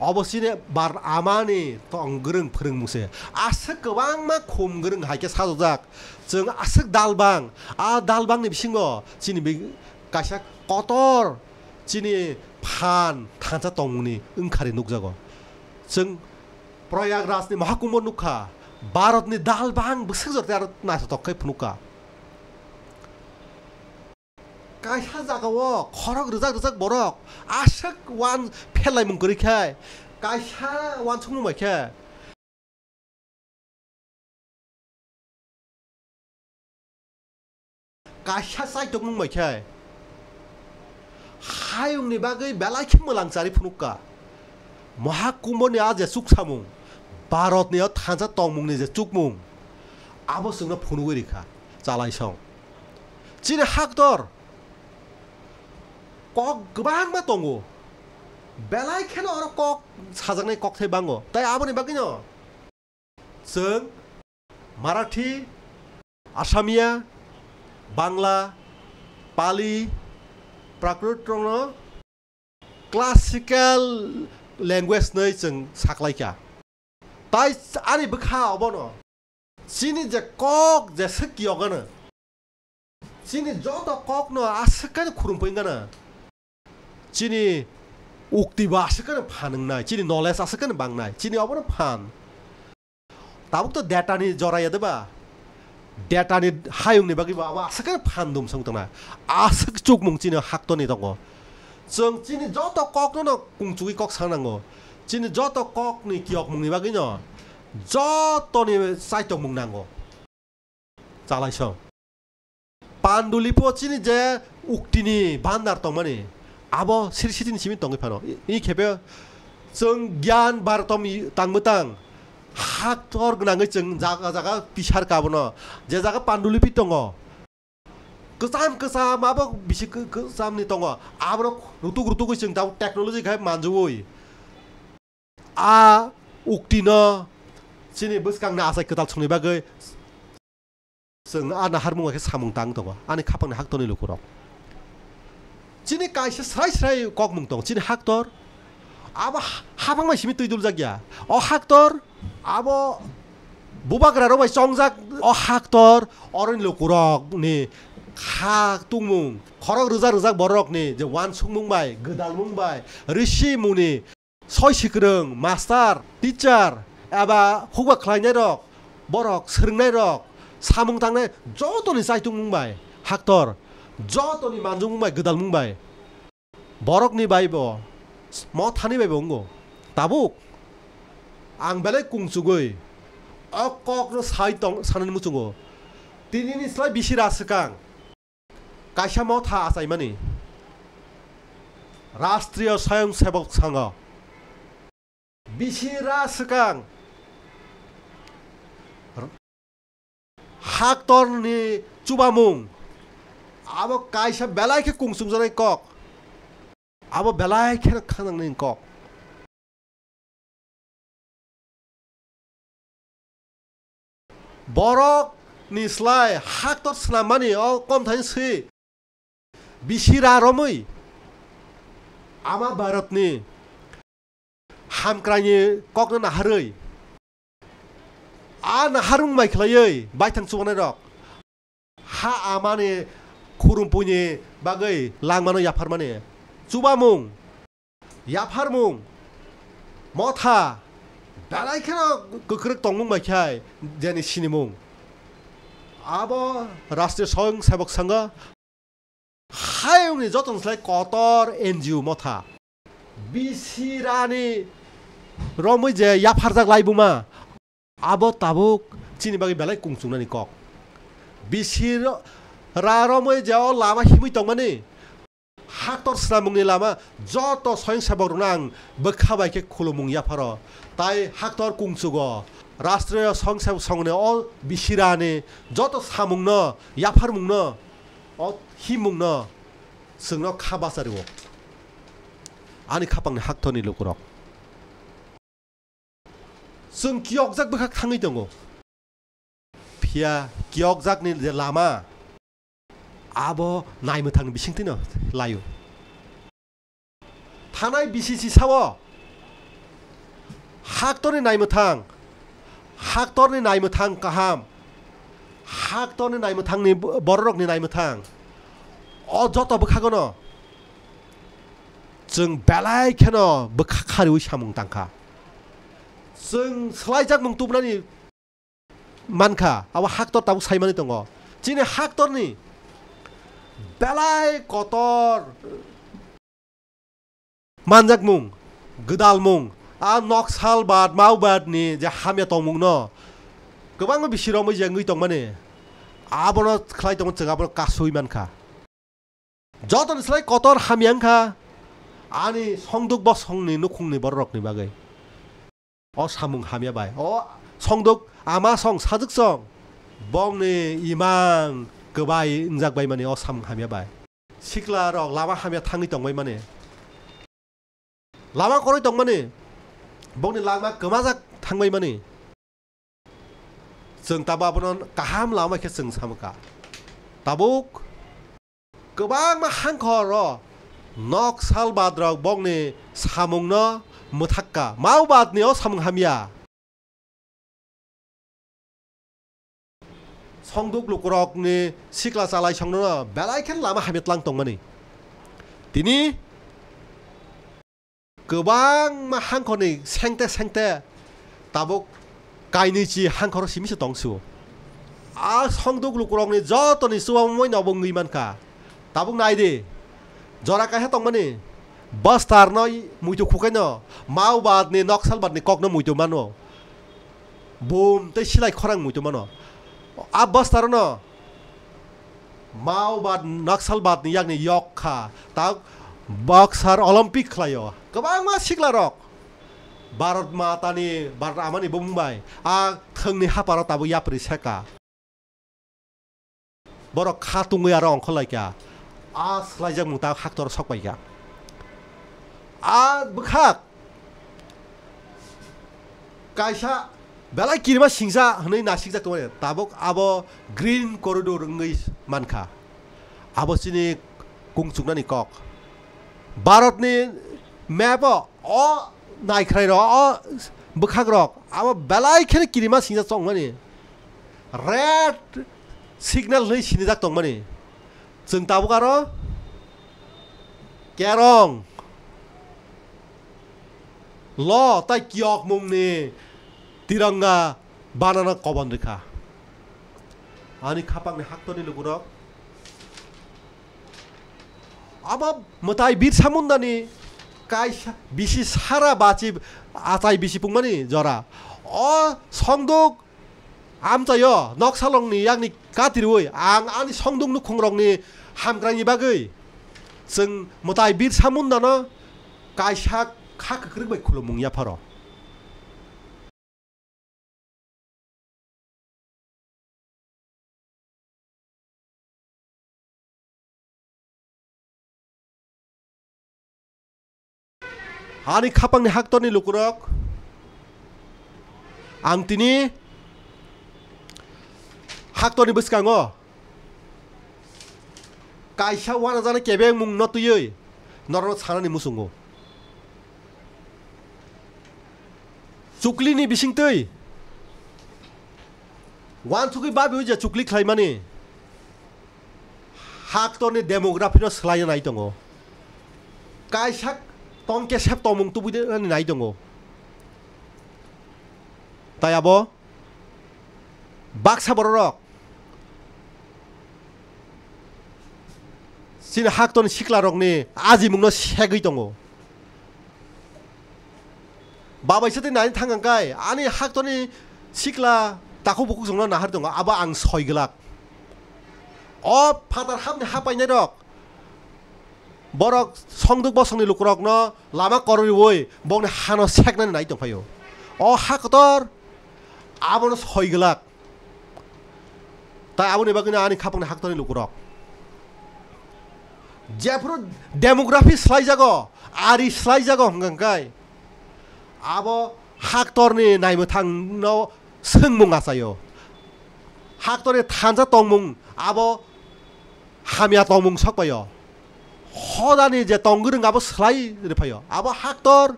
Abo chini bar amani tong gwrwng phwrwngmungse. Aswk kwbangma khum gwrwng hai khe sajokjak. Chwng aswk dalbang, a dalbangni bisingo chini bi-, kaisa kotor chini phan thansa tongmungni wngkhari nukjago. Chwng Prayagrajni Mahakumbho nukha, Bharatni dalbang bwswk jora tei aro naithotok khe phunukha. Kaisa jagao khorok rwjak rwjak borok aswk uan pherlaimung kwrwi khe, kaisa uansukmung bai khe, kaisa chaitokmung bai khe hayungni bagwi belai khe mwlang chari phunukha. Mahakumbhoni a je chuksamung, Bharatni o thansa tongmungni je chukmung, abo chwngno phunugwi rikha chalaisong. Chini haktor kok kwbangma tongo, belai kheno oro kok sajaknai kokthai bango, tai aboni bagwino chwng Marathi, Asamiya, Bangla, Pali, Prakrit rokno classical language hwnwi chwng saklaikha. Tai ani bwkha obono chini je kok je swk kiyok gana, chini joto kokno aswk khe khurumphwi gana. Chini ukti bo aswk khe phan wngnai, chini knowledge aswk khe bangnai, chini obono phan. Tabuk to data ni jora ya deba? Data ni hayung ni bagwi bo abo aswk khe phan dum song tongna. Aswk chukmung chini hakto ni tongo. Chwng chini joto kok no kungchugwi kok sang nango. Chini joto kok ni kiyokmung ni bagwi no joto ni chaitokmung nango. Chalaisong. Pandulipo chini je uktini bandar tongmani, abo siri sitini simi tongwi phano. I, i khepe chwng gyan bartom i, tangbo tang, haktor gwnangwi chwng jaga jaga pisar kabono, je jaga Pandulipi tongo. Kwcham kwcham abo bisi kw-, kwchamni tongo. Abono rutuk rutugwi chwng tabuk technology khai manjui. A uktino chini bwskangni achai kwtal songni bagwi chwng a naharmung bai khe samung tang tongo ani khapangni haktorni lukurok. Chini kaisa srai srai kokmung tongo, chini haktor abo ha-, hapang bai simi twi duljak ya. O haktor abo bubagra rok bai chongjak, o haktor oroni lukurokni kha tungmung, khorok rwjak rwjak borokni je uansukmung bai, gwdalmung bai, risi muni, soi sikrwng, master, teacher, eba hukba khlainairok, borok swrwngnairok, samung tangnai jotoni chaitungmung bai, haktor, jotoni manjukmung bai, gwdalmung bai, borokni bai bo, mothani bai bo wngo. Tabuk ang belai kungsugwi o kokno sai tong, sanani muchungo. Tinini slai bisi ra swkang. Kaisa motha achaimani, Rashtriya Swayamsevak Sangha, bisi ra swkang haktorni chubamung, abo kaisa belai khe kungsungjaknai kok, abo belai kheno khanangnai kok. Borok ni slai haktor swnammani o kom thani swi bisi ra romwi ama Bharatni hamkraini kokno naharwi, a naharung mai khlaiwi baithang chubanai rok ha amani khurumpuini bagwi langmano yapharmani chubamung, yapharmung, motha, belai kheno kwkrwk tongmung bai khai jeni sinimung. Abo Rashtriya Swayamsevak Sangha hayungni jotoni slai kotor N G O motha. Bisi rani romwi je yapharjak laibuma, abo tabuk chini bagwi belai kungchungnani kok. Bisi ro-, ra romwi je o lama himwi tongmani, haktor swnamungni lama joto Swayamsevak rokno ang bwkha bai khe khulumung yapharo. Tai haktor kungchugo, Rashtriya Swayamsevak Sangha ni o bisi rani joto samungno, yapharmungno, o himungno chwngno kha bachario. Ani khapangni haktorni lukurok. Chwng kiyokjak bwkhak thangwi tongo. Phiya kiyokjakni je lama, abo naimwthang bisingtwino laio. Thanai B C C sao, haktorni naimwthang, haktorni naimwthang kaham, haktorni naimwthangni bo-, bororokni naimwthang, o joto bwkhagono chwng belai kheno bwkha khariui samung tangkha. Chwng swlaijakmung tubunani mankha, abo haktor tabuk saimani tongo. Chini haktorni belai kotor manjakmung, gwdalmung, a Naxalbad, Maowadni je hamya tongmungno kwbangma bisi romwi je wngwi tongmani, abono khlai tongmani chwng abono kasui mankha. Jotoni slai kotor hamya wngkha ani songduk bosongni nukhungni bororokni bagwi. O samung hamya bai. O songduk ama song sajwk song. Bongni imang kwbai wngjak bai mani o samung hamya bai. Sikla rok lama hamya thangwi tongbai mani. Lama koroi tongmani. Bongni lama kwmajak thangbai mani. Chwng tabuk abono kaham lama khe chwng samkha. Tabuk kwbangma hangkhoro Naxalbad rok bongni samungno mwthakka. Maowadni o samung hamya. Songduk lukurokni sikla chalai songno belai khe lama hamya tlang tongmani. Tini kwbangma hangkhorni sengte sengte tabuk kainwi chi hangkhoro simi se tong su. A songduk lukurokni jotoni chubamwi nobo wngwi mankha. Tabuk nai di, jora kaisa tongmani bwstarno muitu khukaino, Maowadni Naxalbadni kokno muitu mano. Bum tei silai khorang muitu mano. A bwstarno Maobad, Naxalbad ni yakni yok kha, tak Boxer Olympic khlaio. Kwbangma sikla rok Bharat Mata ni, Bharat Ama ni bumung bai a thwng ni haparo tabuk yapri seka. Borok kha tungwi aro ongkhor lai kha. A swlaijak mung ta haktor sok pai kha. A bwkhak kaisa belai kirima singsa hwnwi nasikjak tongmani, tabuk abo Green Corridor wngwi mankha. Abo chini kung chuknani kok. Bharatni map-o o naikhwrairok, o bwkhakrok abo belai kheno kirima singsa chongmani. Red signal hwnwi sinijak tongmani. Chwng tabuk aro kerong lo tai kiyokmungni tiranga banana kobon rikha. Ani khapangni haktorni lukurok. Abo mwtai Birsa Mundani kaisa bisi sara bachi achai bisi pungmani jora. O songduk amchaio noksalongni yakni katirwi ang ani songduk nukhungrokni hamkraini bagwi chwng mwtai Birsa Mundano kaisa kha kwkrwk bai khulumung yapharo. Ani khapangni haktorni lukurok, ang tini haktorni bwskango kaisa uanajani kebengmungno twiwi norokno sanani muchungo. Chuklini bisingtwi uansugwi babiwi je chukli khlaimani, haktorni demography no swlaina nai tongo. Kaisa tongkesep tongmung tubui nani nai tongo. Tai abo baksa bororok chini haktorni siklarokni ajimungno segwi tongo. Babaisa tei nani thang hwnkhai ani haktorni sikla takhuk bukhuk chwngno nahar tongo, abo ang soi glak. O phatar hapni hapainairok borok songduk bosongni lukurokno lama kororiwi bokni hano seknani nai tongphaio. O ha kotor abono soi glak. Tai aboni bagwino ani khapangni haktorni lukurok jephuru demography swlaijago, ari swlaijago hwnka hwnkhe abo haktorni naimwthangno swngmung achaio. Haktorni thansa tongmung abo hamya tongmung sokpaio. Hodani je tongwi rwng abo swlai rwphaio. Abo haktor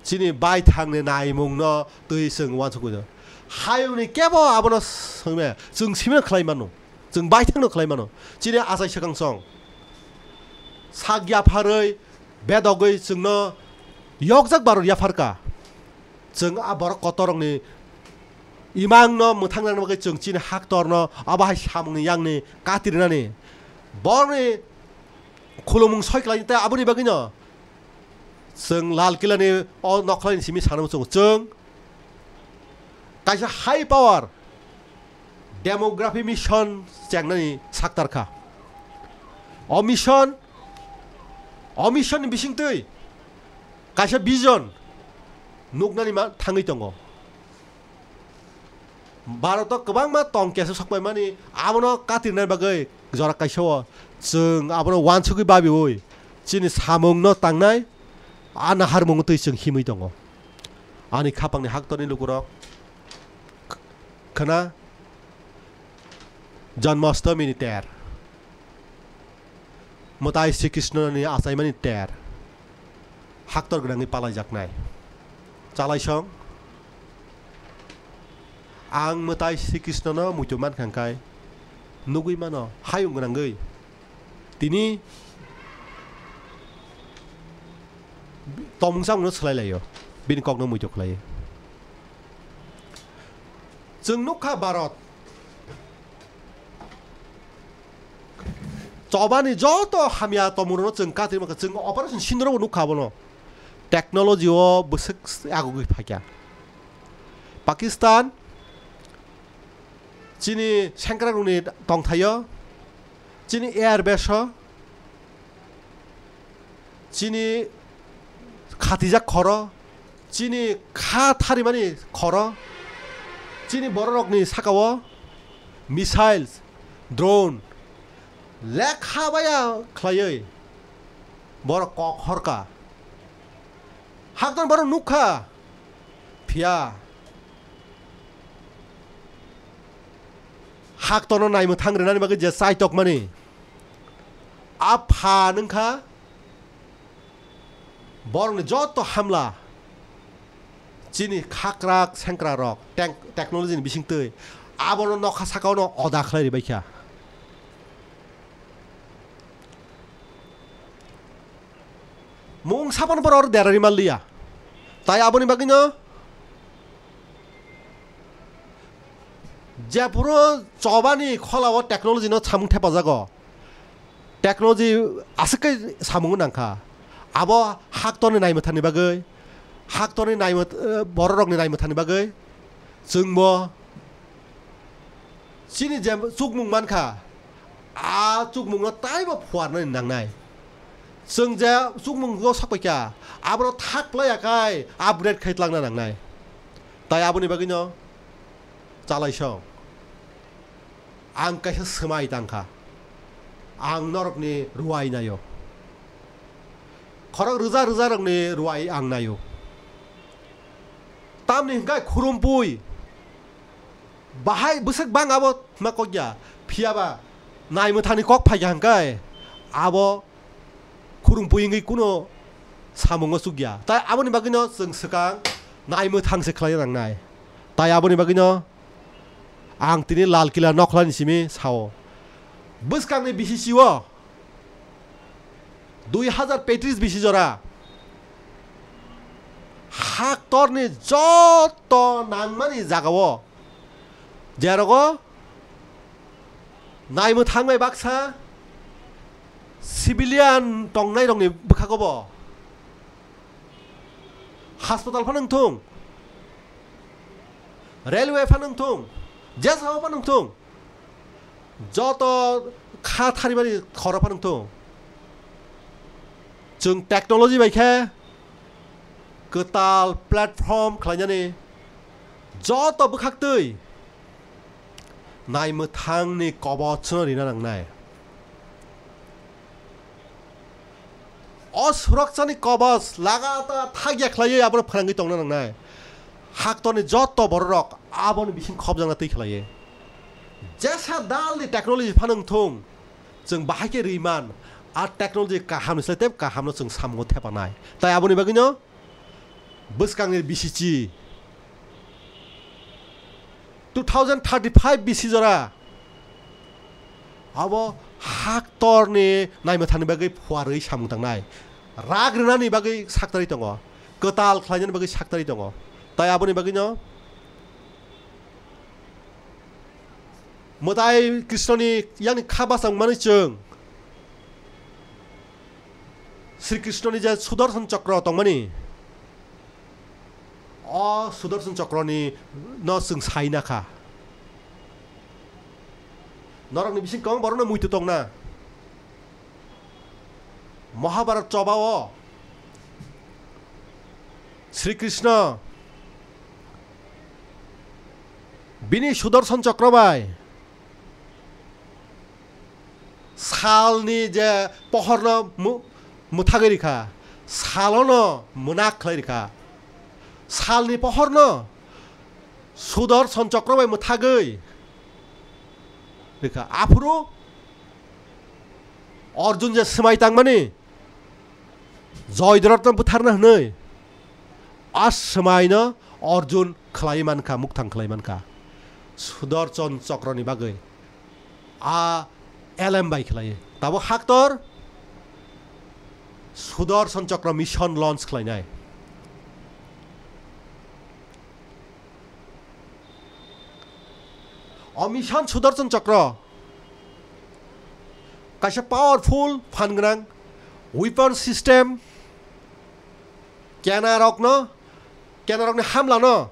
chini baithangni naimungno twi chwng uansukwi. Hayungni kebo abono swngmaya. Chwng simino khlai mano. Chwng baithangno khlai mano. Chini achai swkang song sak yapharwi bedogwi chwngno yokjak baror yapharka. Chwng a borok kotorrokni imangno mwthang nangna bagwi chwng chini haktorno abo hai samungni yakni kati rwnani, borokni khulumung soi klaini, tei aboni bagwino chwng Lal Kilani o nokhlaini simi sana muchungo. Chwng kaisa high power demography mission chengnani saktar kha. O mission, o mission ni bisingtwi kaisa vision nuknani ma thangwi tongo. Bharoto kwbangma tong kesa sokpaimani, abono katirnani bagwi jora kaisa o chwng abono uansugwi babiui chini samungno tangnai, a naharmungno twi chwng himwi tongo. Ani khapangni haktorni lukurok, khwna Janmastomini ter. Mwtai Sri Krishnoni achaimani ter. Haktor gwnangwi palaijaknai. Chalaisong. Ang mwtai Sri Krishnono muitu mankha hwnkhe nugwi mano, hayung gwnangwi. Tini tongmung chamungno swlai laio, bini kokno muitu khlaiwi. Chwng nukha Bharat chobani joto hamya tongmungrokno chwng katirma kha, chwng Operation Sindoor bo nukha abono. Technology o bwswk agugwi phaikha. Pakistan chini sengkrakrokni tongthaio Chini air base o, chini khatijak khoro, chini kha tharimani khoro, chini bororokni sakao missiles, drone, lekha baya khlaiwi borok kok horka. Haktorni borok nukha, phiya haktorno naimwthang rwnani bagwi je chaitokmani a phan wngkha borokni joto hamla, chini khakrak sengkrak rok teng-, technology ni bisingtwi abono nokha sakao no oda khlai ribaikha. Mung sapan borok oro derari manliya. Tai aboni bagwino jephuru chobani kholao technology no samung thepajago. Technology aswk khe samung nangkha. Abo haktorni naimwthani bagwi, haktorni naimwth-, eh, bororokni naimwthani bagwi chwngbo chini je chukmung mankha, a chukmungno taibo phuarnani nangnai. Chwng je chukmungo sokpaikha, abono thak playa khai upgrade khai tlangna nangnai. Tai aboni bagwino chalaisong. Ang kaisa swmai tangkha. Ang norokni ruwai naio. Khorok rwja rwja rokni ruwai ang naio. Tamni hwnkhe khurumpui. Bahai bwswk bang abo ma kokya. Phiyaba naimwthangni kok phaikha hwnkhe abo khurumpui wngwi kuno samungo chukya. Tai aboni bagwino chwng swkang naimwthang se khlai nangnai. Tai aboni bagwino ang tini Lal Kila nokhlani simi sao. Bwskangni B C C o dui hazar petris bisi jora haktorni joto nangmani jagao, jerogo naimwthang bai baksa civilian tongnairokni bwkhagobo hospital phano wngthung, railway phano wngthung, jesao phano wngthung, joto kha tharibani khoro phano wngthung. Chwng technology bai khe kwtal platform khlainani joto bwkhaktwi naimwthangni kobochno rina nangnai. O surakchani kobos lagatar thagya khlaiwi abono phrangwi tongna nangnai. Haktorni joto bororok aboni bising khopjakna twi khlaiwi. Jesa dalni technology phano wngthung, chwng bahai khe rwi man, a technology kahamni slai tei kahamno chwng samungo thepanai. Tai aboni bagwino bwskangni B C C two thousand thirty-five B C jora abo haktorni naimwthangni bagwi phuarwi samung tangnai, rak rwnani bagwi saktarwi tongo, kwtal khlainani bagwi saktarwi tongo. Tai aboni bagwino Mwtai Krishnoni yakni kha bachang manwi chwng Sri Krishnoni je Sudarshan Chakra tongmani, o Sudarshan Chakrani no chwng sai na kha. Norokni bising kwbang borokno muitu tongna. Mahabharat chobao Sri Krishna bini Sudarshan Chakra bai salni je pohorno mu-, mwthagwi rikha, salono mwnak khlai rikha, salni pohorno Sudarshan Chakra bai mwthagwi rikha. Aphuru Arjun je swmai tangmani, Joyodratno butharna hwnwi a swmaino Arjun khlai mankha, mukthang khlai mankha Sudarshan Chakrani bagwi. A elem bai khlai. Tabuk haktor Sudarshan Chakra mission launch khlainai. O mission Sudarshan Chakra kaisa powerful phan gwnang weapon system, kenarokno, kenarokni hamlano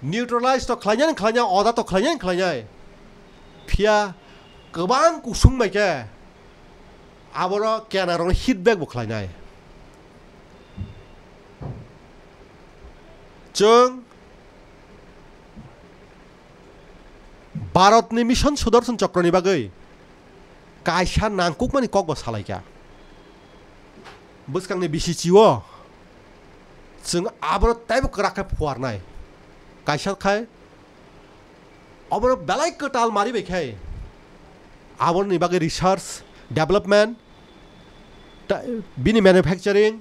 neutralize to khlainani khlainai, oda to khlainani khlainai. Phiya kwbang kusung bai khe aborok kenarokno hit back bo khlainai. Chwng Bharatni Mission Sudarshan Chakrani bagwi kaisa nangkukmani kokbo salaikha. Bwskangni B C C o chwng abono teibo kwrak khe phuarnai. Kaisa khai obono belai kwtal mari bai khai aboni bagwi research, development, ta-, bini manufacturing,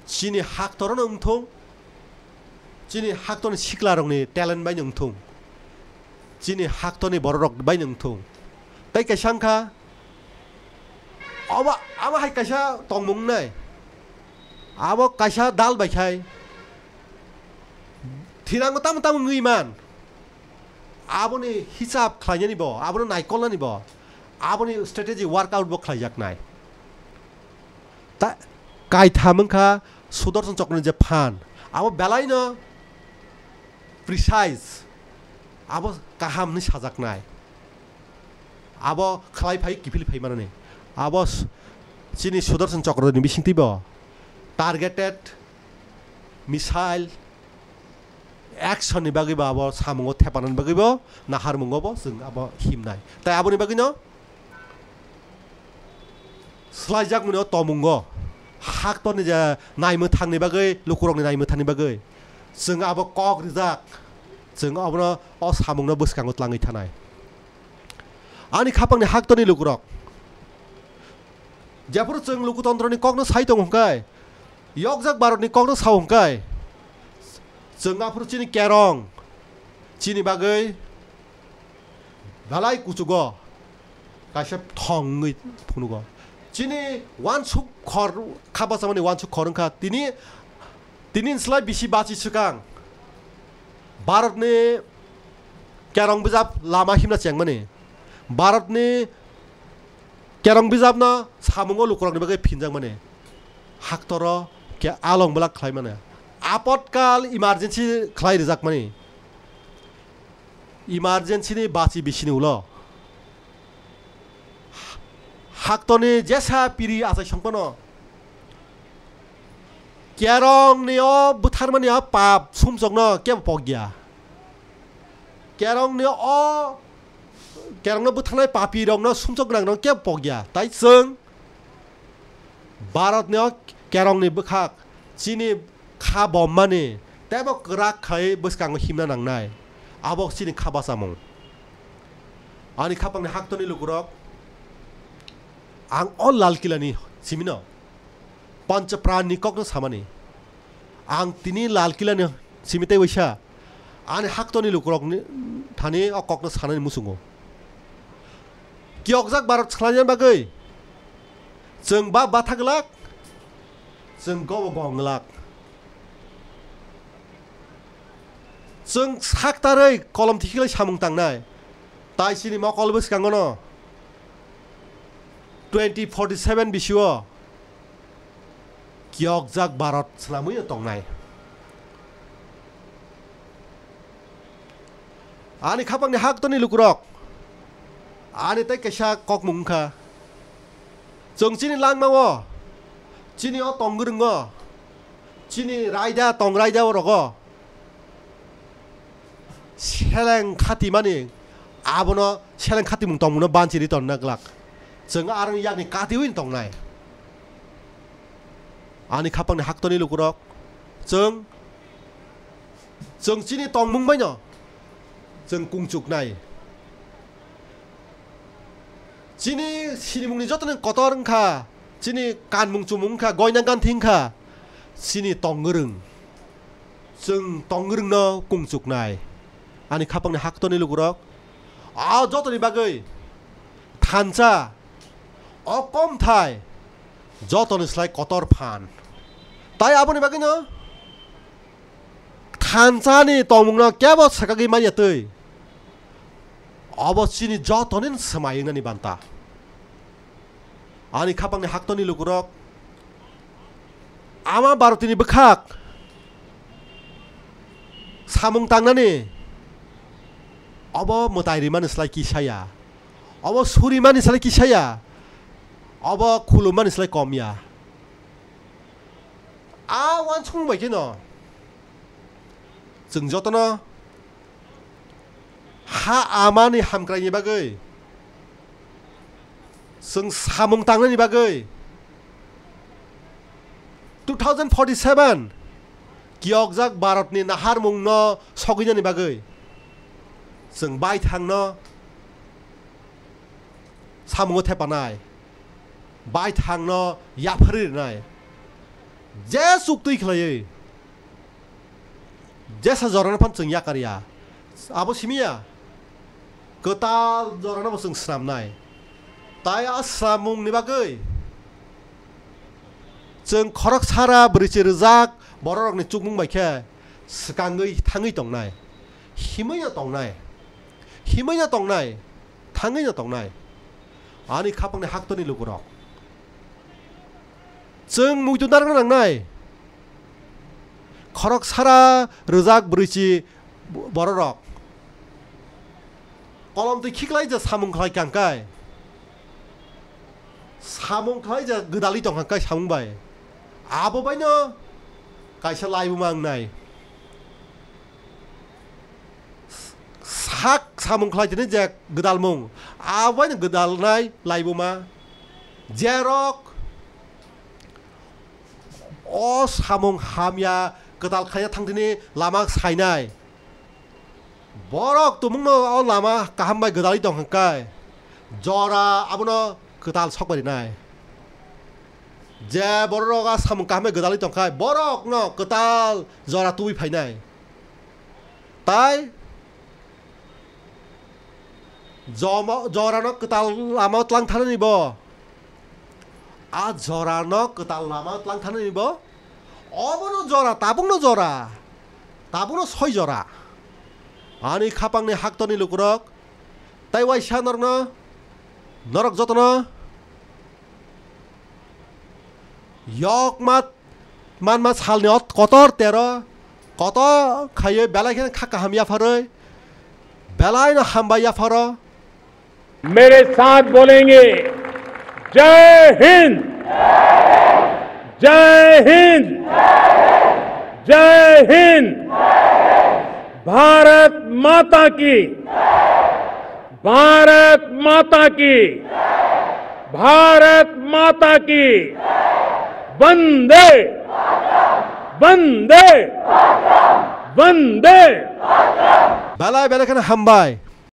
chini haktorono wngthung, chini haktorni siklarokni talent bai wngthung, chini haktorni bororok bai wngthung. Tei kaisa wngkha, obo, abo hai kaisa tongmung wngnai, abo kaisa dal bai khai thinango tamo tamo wngwi man, aboni hisab khlainani bo, abono naikolnani bo, aboni strategy workout bo khlaijaknai. Ta-, kaitham wngkha Sudarshan Chakrani je phan, abo belaino precise, abo kaham hwnwi sajaknai. Abo khlai phai kiphil phai manani. Abo s-, chini Sudarshan Chakrani bisingtwi bo targeted missile action ni bagwi bo abo samungo thepanani bagwi bo naharmungo bo chwng abo himnai. Tai aboni bagwino swlaijakmani o tomungo haktorni je naimwthangni bagwi, lukurokni naimwthangni bagwi chwng abo kok rijak, chwng abono o samungno bwskango tlangwi thanai. Ani khapangni haktorni lukurok, jephuru chwng lokotontroni kokno sai tongo hwnkhe, yokjak Bharatni kokno sao hwnkhe, chwng aphuru chini kerong, chini bagwi belai kuchugo kaisa thong wngwi phunugo. Chini uansuk khor, kha bachamani uansuk khor wngkha tini, tini slai bisi bachi swkang Bharatni kerong bijap lama himna chengmani, Bharatni kerong bijapno samungo lukurokni bagwi phinjakmani, haktoro khe along belak khlaimani, apotkal emergency khlai rijakmani, emergency ni bachi bisini ulo haktoni jesa piri achai songpano kerongni o bwtharmani o pap sumsokno kebo pokya. Kerongni o, kerongno bwtharnai papirokno sumsok gwnangrok kebo pokya. Tai chwng Bharatni o kerongni bwkhak chini kha bommani teibo kwrak khai bwskango himna nangnai. Abo chini kha bachamung. Ani khapangni haktorni lukurok, ang o Lal Kilani simino Panchapranni kokno samani. Ang tini Lal Kilani simi tei waisa ani haktorni lukurokni thani o kokno sanani muchungo. Kiyokjak Bharat swlaina bagwi chwng ba batha glak, chwng gobo gong glak. Chwng saktarwi kolom tikhiklai samung tangnai. Tai chini mokol bwskangono twenty forty seven bisio kiyokjak Bharat swnamwi tongnai. Ani khapangni haktorni lukurok, ani tei kaisa kokmung wngkha. Chwng chini langmao, chini o tong gwrwngo, chini raida, tong raida o rogo seleng khatimani, abono seleng khatimung tongmungno banchiri tonna glak. Chwng aroni yakni katiwi tongnai. Ani khapangni haktorni lukurok, chwng, chwng chini tongmung baino chwng kungchuknai. Chini sinimungni jotono kotor wngkha, chini kanmung chumung wngkha, goina ganthi wngkha, chini tong gwrwng. Chwng tong gwrwngno kungchuknai. Ani khapangni haktorni lukurok, a jotoni bagwi thansa o komthai jotoni slai kotor phan. Tai aboni bagwino thansani tongmungno kebo swkagwi manya twi, obo chini jotoni swmai wngnani banta. Ani khapangni haktorni lukurok, ama Bharotini bwkhak samung tangnani obo mwtai rimani slai kisa ya. Obo surimani salai kisa ya. Obo khulummani salai kom ya. A uansukmung bai kheno chwng jotono ha amani hamkraini bagwi, chwng samung tangnani bagwi, two thousand forty-seven kiyokjak Bharatni naharmungno sogwinani bagwi chwng baithangno samungo thepanai, baithangno yapharwi rwnai, je chuktwi khlaiwi jesa jorano phano chwng yakar ya. Abo simi ya, kwtal jorano bo chwng snamnai. Tai a snamungni bagwi chwng khorok sara bwrwi chi rwjak bororokni chukmung bai khe swkangwi thangwi tongnai, himwi no tongnai, himwi no tongnai, thangwi no tongnai. Ani khapangni haktorni lukurok, chwng muitu narwkna nangnai. Khorok sara rwjak bwrwi chi bororok kolom twi khiklai je samung khlai kangkai, samung khlai je gwdalwi tongkha kai samung bai. Abo baino kaisa laibuma wngnai. Sak samung khlai tini je gwdalmung, abo baino gwdalnai laibuma. Jerok o samung hamya kwtal khaina thangtini lama sainai. Borok tumungno o lama kaham bai gwdalwi tong hwnkhe jora abono kwtal sok bai rinai. Je borok a samung kaham bai gwdalwi tongkha, borokno kwtal jora tubui phainai. Tai jomo-, jorano kwtal lama tlang thanani bo. A jorano kwtal lama tlang thanani bo. Obono jora, tabukno jora. Tabukno soi jora. Ani khapangni haktorni lukurok. Tai waisa norokno, norok jotono yokma manma salni ot-, kotor tero, kotor khaiwi belai kheno kha kaham yapharwi, belai no hambai yapharo. मेरे साथ बोलेंगे, जय हिंद, जय हिंद, जय हिंद। भारत माता की, भारत माता की, भारत माता की। वंदे, वंदे, वंदे। Belai belai kheno hambai.